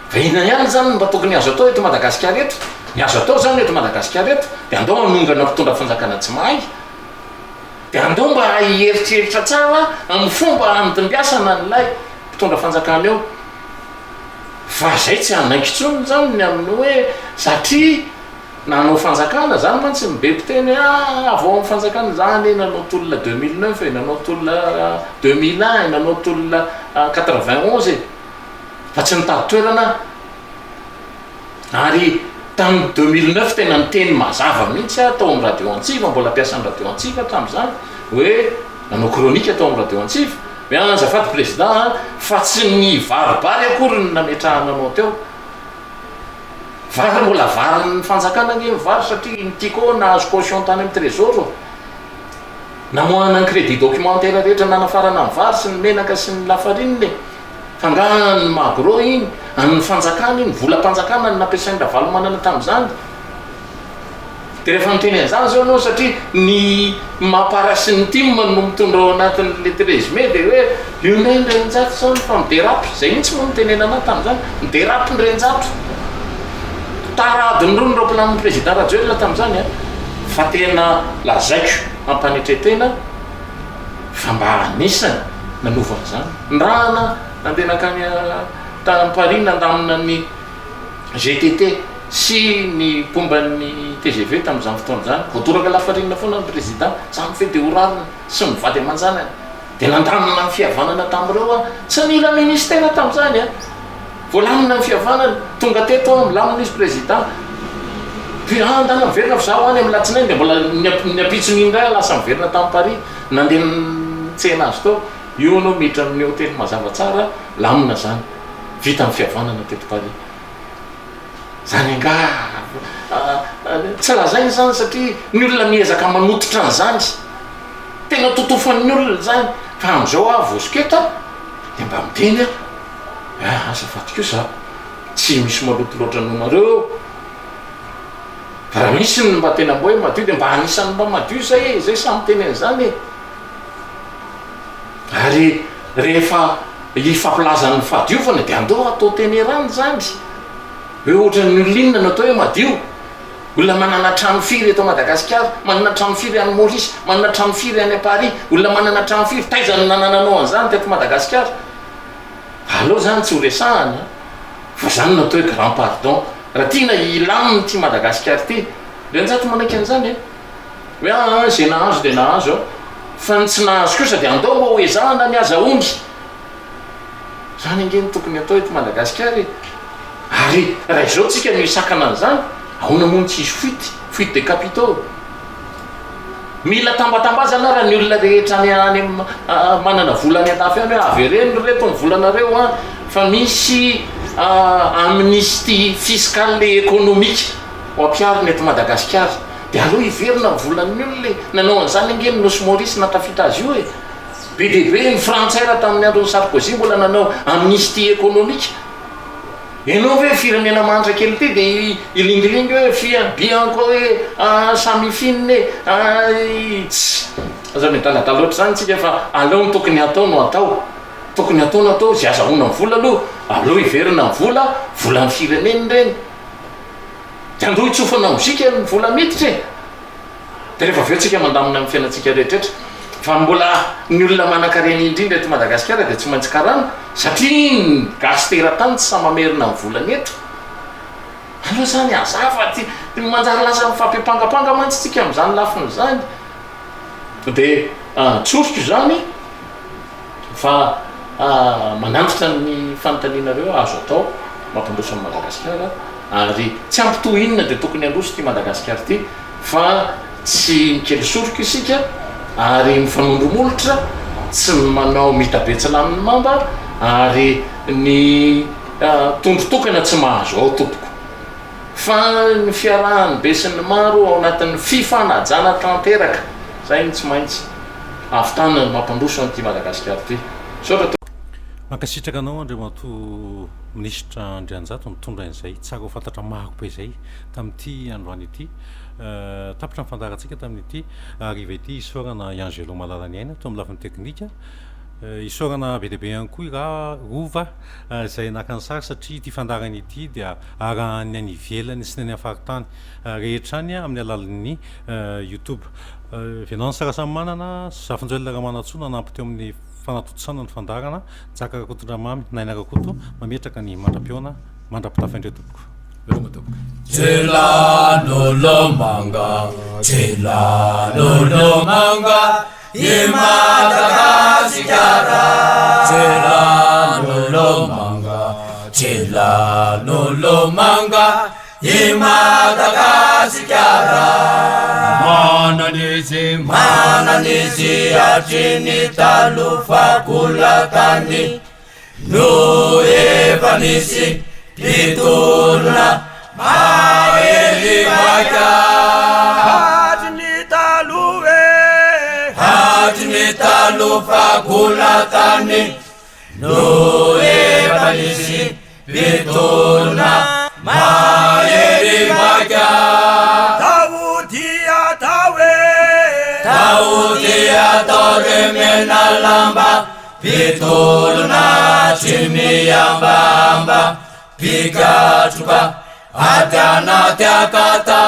Fa inona ihany izany no mba tokony azo atao eto Madagasikara eto? Ny azo atao izany eto Madagasikara eto dia andao hanongana mpitondra fanjakana tsy mahay. Dia andao mba hieritreritra tsara amin'ny fomba handimbiasana an'ilay mpitondra fanjakana eo. Fa izay tsy hanaiky intsony izany ny amin'ny hoe satria nanao fanjakana, izany mantsy ny be mpiteny hoe ah avy ao amin'ny fanjakana, za anie nanao tolona 2009 e, nanao tolona 2001 e, nanao tolona 91 e. Fa tsy nitady toerana aho. Ary tamin'ny 2009 tena niteny mazava mihitsy aho tao amin'ny Radio Antsiva, mbola mpiasan'ny Radio Antsiva hatramin'izany, hoe nanao chronique tao amin'ny Radio Antsiva, hoe azafady Président a, fa tsy ny varibary akory no nametrahana anao teo. Vary mbola varin'ny fanjakana ange ny vary satria ny Tiko nahazo caution tany amin'ny Trésor. Namoahana ny crédit documentaire rehetra nanafarana ny vary sy ny menaka sy ny lafarinina e. Fa angaha an'ny Magro iny, an'ny fanjakana iny, volam-panjakana no nampiasain-dRavalomanana tamin'izany. Dia rehefa miteny an'izany izao ianao satria ny Mapar sy ny Tim no mitondra ao anatin'ilay 13 mai dia hoe io indray ny Reninjato izany fa mi-dérape. Izay mihitsy moa no nitenenana ahy tamin'izany, mi-dérape ny Reninjato. Tara adiny roa ny roaplanin'ny Président Rajoelina tamin'izany an. Fa tena lazaiko am-panetren-tena fa mba anisany nanova an'izany. Nirahana nandeha nankany tany Paris nandamina ny gtt sy ny mpomba ny tgv tamin'izany fotoana izany. Voatoraka lafarinina foana ny président, izany ve dia ho rariny sy ny vady aman-janany. Dia nandamina ny fihavanana tamin'ireo aho. Tsy nila ministera tamin'izany an. Voalamina ny fihavanana. Tonga teto aho, milamina izy président. Puis ah ndana miverina fa zaho any amin'ny latsinainy dia mbola ny ampitson'iny indray aho lasa niverina tany Paris. Nandeha nitsena azy tao. Io anao miditra amin'ny hotely mazava tsara, lamina zany. Vita ny fihavanana teto Paris. Zany angaha tsy lazaina izany satria ny olona miezaka manototra an'izany. Tena totofan'ny olona izany. Fa amin'izao aho voasoketa dia mba miteny aho hoe ah azafady kosa a, tsy misy maloto loatra noho nareo eo. Fa raha misy ny mba tena mba hoe madio dia mba anisan'ny mba madio izay e, izay samy miteny an'izany e. Ary rehefa hifampilaza ny fahadiovana dia andao atao teny erana izany. Hoe ohatran'ny olona inona no atao hoe madio? Olona manana trano firy eto Madagasikara? Manana trano firy any Maurice? Manana trano firy any Paris? Olona manana trano firy? Taiza no nanananao an'izany teto Madagasikara? Aleo izany tsy ho resahana fa izany no atao hoe grand pardon. Raha tiana hilamina ity Madagasikara ity, Renjato manaiky an'izany e! Hoe aa izay nahazo dia nahazo a! Fa ny tsy nahazo kosa dia andao mba ho ezahana ny azahoany! Izany ange no tokony atao eto Madagasikara e! Ary raha izao tsika no hisakana an'izany, ahoana moa no tsy hisy fuite, fuite de capitaux? Mila tambatambazana ara ny olona rehetra any any manana vola any andafy any hoe avereno ry reto ny volanareo an! Fa misy amnistie fiscale et économique ho ampiharina eto Madagasikara. Dia aleo hiverina ny volan'ny olona e! Nanao an'izany ange ny Nosy Maurice nahatafita azy io e! Be dia be ny frantsay raha tamin'ny andron'i Sarkozy mbola nanao amnistie économique. Ianao ve firenena mahantra kely ity dia hilingilingy hoe fia bianco hoe samy fine e! Tss! Aza miadaladala ohatr'izany tsika fa aleo ny tokony hatao no atao. Tokony hatao no atao, izay azahoana ny vola aloha, aleo hiverina ny vola, volan'ny firenena ireny. Dia andao hitsofana mozika ny vola miditra e! Dia rehefa avy eo tsika mandamina ny fiainantsika rehetrretra. Fa mbola ny olona manankarena indrindra eto Madagasikara dia tsy maintsy karana satria ny gasy teratany tsy sahy mamerina ny volany eto. Aleo zany hazava ty, manjary lasa mifampiampangapanga mantsy tsika amin'izany lafiny izany. Dia tsoriko izany fa manantitra ny fanontanianareo azo atao mampandroso an'i Madagasikara ary tsy ampy toa inona dia tokony handroso ity Madagasikara ity fa tsy mikely soroka isika ary mifanondro molotra, tsy manao mitabetsina amin'ny mamba ary ny tondro tokana tsy mahazo ao tompoko fa ny fiarahan'ny besinimaro ao anatin'ny fifanajana tanteraka izay no tsy maintsy ahavitana ny mampandroso an'ity Madagasikara ity. Misaotra tompoko. Mankasitraka anao Andriamatoa Minisitra Andrianjato nitondra an'izay tsara ho fantatra maro be izay tamin'ity androany ity. Tapitra ny fandaharantsika tamin'ity hariva ity. Isaorana i Angelo Malalaniaina teo amin'ny lafiny teknika. Isaorana be dia be ihany koa i Rova izay naka ny sary satria ity fandaharana ity dia arahan'ny any ivelany sy ny any amin'ny faritany rehetra any amin'ny alalan'ny YouTube. Venance Rasamimanana, Zafinjoelina Ramanantsoa nanampy teo amin'ny fanatontosana ny fandaharana, Njaka Rakotondramamy, Naina Rakoto, mametraka ny mandra-pihaona, mandra-pitafa indray tompoko. Veloma tompoko. Jelalolo manga, jelalolo manga, i Madagasikara. Jelalolo manga. Tsilan'olomanga i Madagasikara. Manana izy, manana izy hatry ny taloha fahagola-tany no efa nisy mpitolona mahery vaika. Hatry ny taloha e! Hatry ny taloha fahagola-tany No efa nisy mpitolona mahery vaika. Tao dia tao e! Tao dia tao ry Menalamba, mpitolona tsy mihambahamba, mpikatroka ady anaty akata.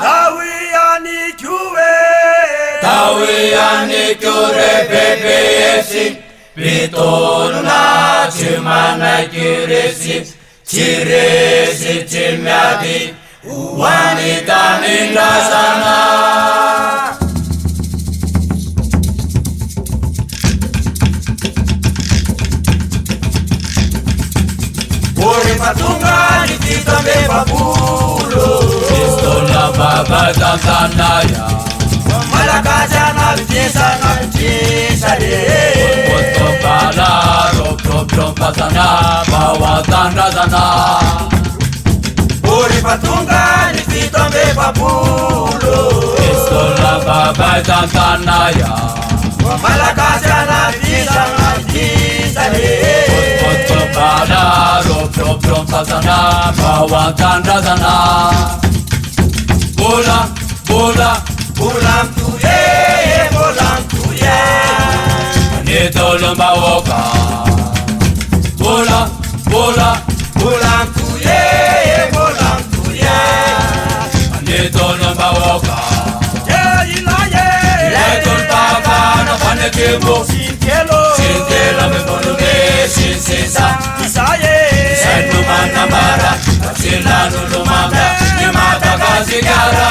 Tao ihany koa e! Tao ihany koa ry BBS. Mpitolona tsy manaiky resy, tsy resy tsy miady ho an'ny tanindrazana. O rehefa tonga ny 47. Pistola baba tantanaya. Malagasy an'avitrisa an'avitrisa e. Kotobala roproprompazana vahoatanrazana. O rehefa tonga ny 47. Pistola baba tantanaya. Malagasy an'avitrisa an'avitrisa e. Kotobala roproprompazana vahoatanrazana. Bola Mbola, mbola mitohy e, mbola mitohy e. Ny tolom-bahoaka. Mbola, mbola, mbola mitohy e, mbola mitohy e. Ny tolom-bahoaka. Ye ilay e. Ilay tolom-pahafahana fa ny atsimo. Sy ny telo. Sy ny 13 mey sy ny sisa. Izay e. Izay no manambara fa tsy lan'olomanga i Madagasikara.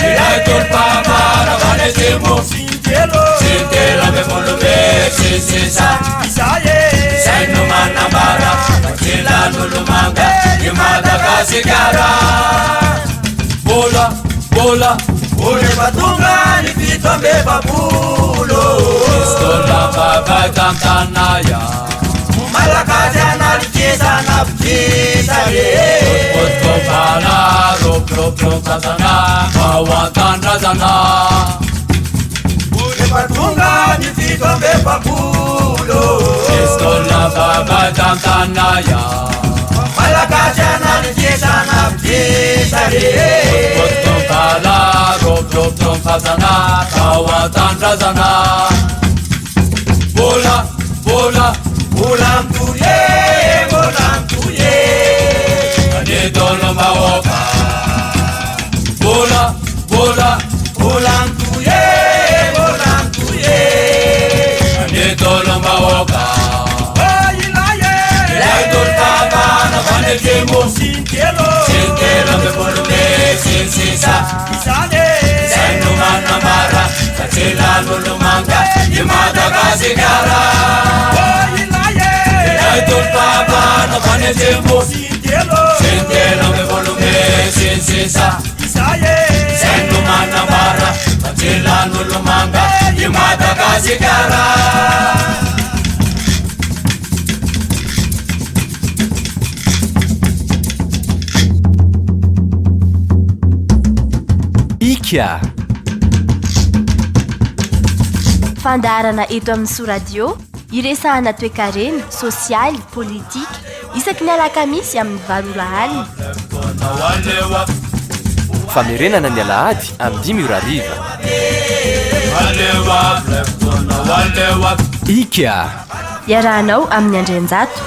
Ilay tolom-pahafahana avy any atsimo. Sy ny 13 mey sy ny sisa. Izay no manambara fa tsy lan'olomanga i Madagasikara. Mbola, mbola. Mbola efa tonga ny 47. Pistola vava tantanaya. Malagasy an'alikisa an'alikisa re. Kotobala roproprompazana ao an-tanindrazana. Mbola efa tonga ny 47. Pistola vava tantanaya. Malagasy an'alikisa an'alikisa re. Kotobala roproprompazana ao an-tanindrazana. Mbola, mbola, mbola mitohy e, mbola mitohy e. Ny tolom-bahoaka. Mbola, mbola, mbola mitohy e, mbola mitohy e. Ny tolom-bahoaka. Ilay e. Ilay tolom-pahafahana avy any atsimo. Sy ny telo. Sy ny 13 mey sy ny sisa. Izany e. Izay no manambara fa tsy lan'olomanga i Madagasikara. Ilay tolom-pahafahana avy any atsimo. Sy ny 13 mey sy ny sisa. Izay no manambara fa tsy lan'olomanga i Madagasikara. Ika. Fandaharana eto amin'ny Soa Radio, iresahana toekarena, sosialy, politika, isaky ny alakamisy amin'ny valo ora alina. Famerenana ny alahady amin'ny dimy ora hariva. Ika. Iarahanao amin'ny Andrianjato.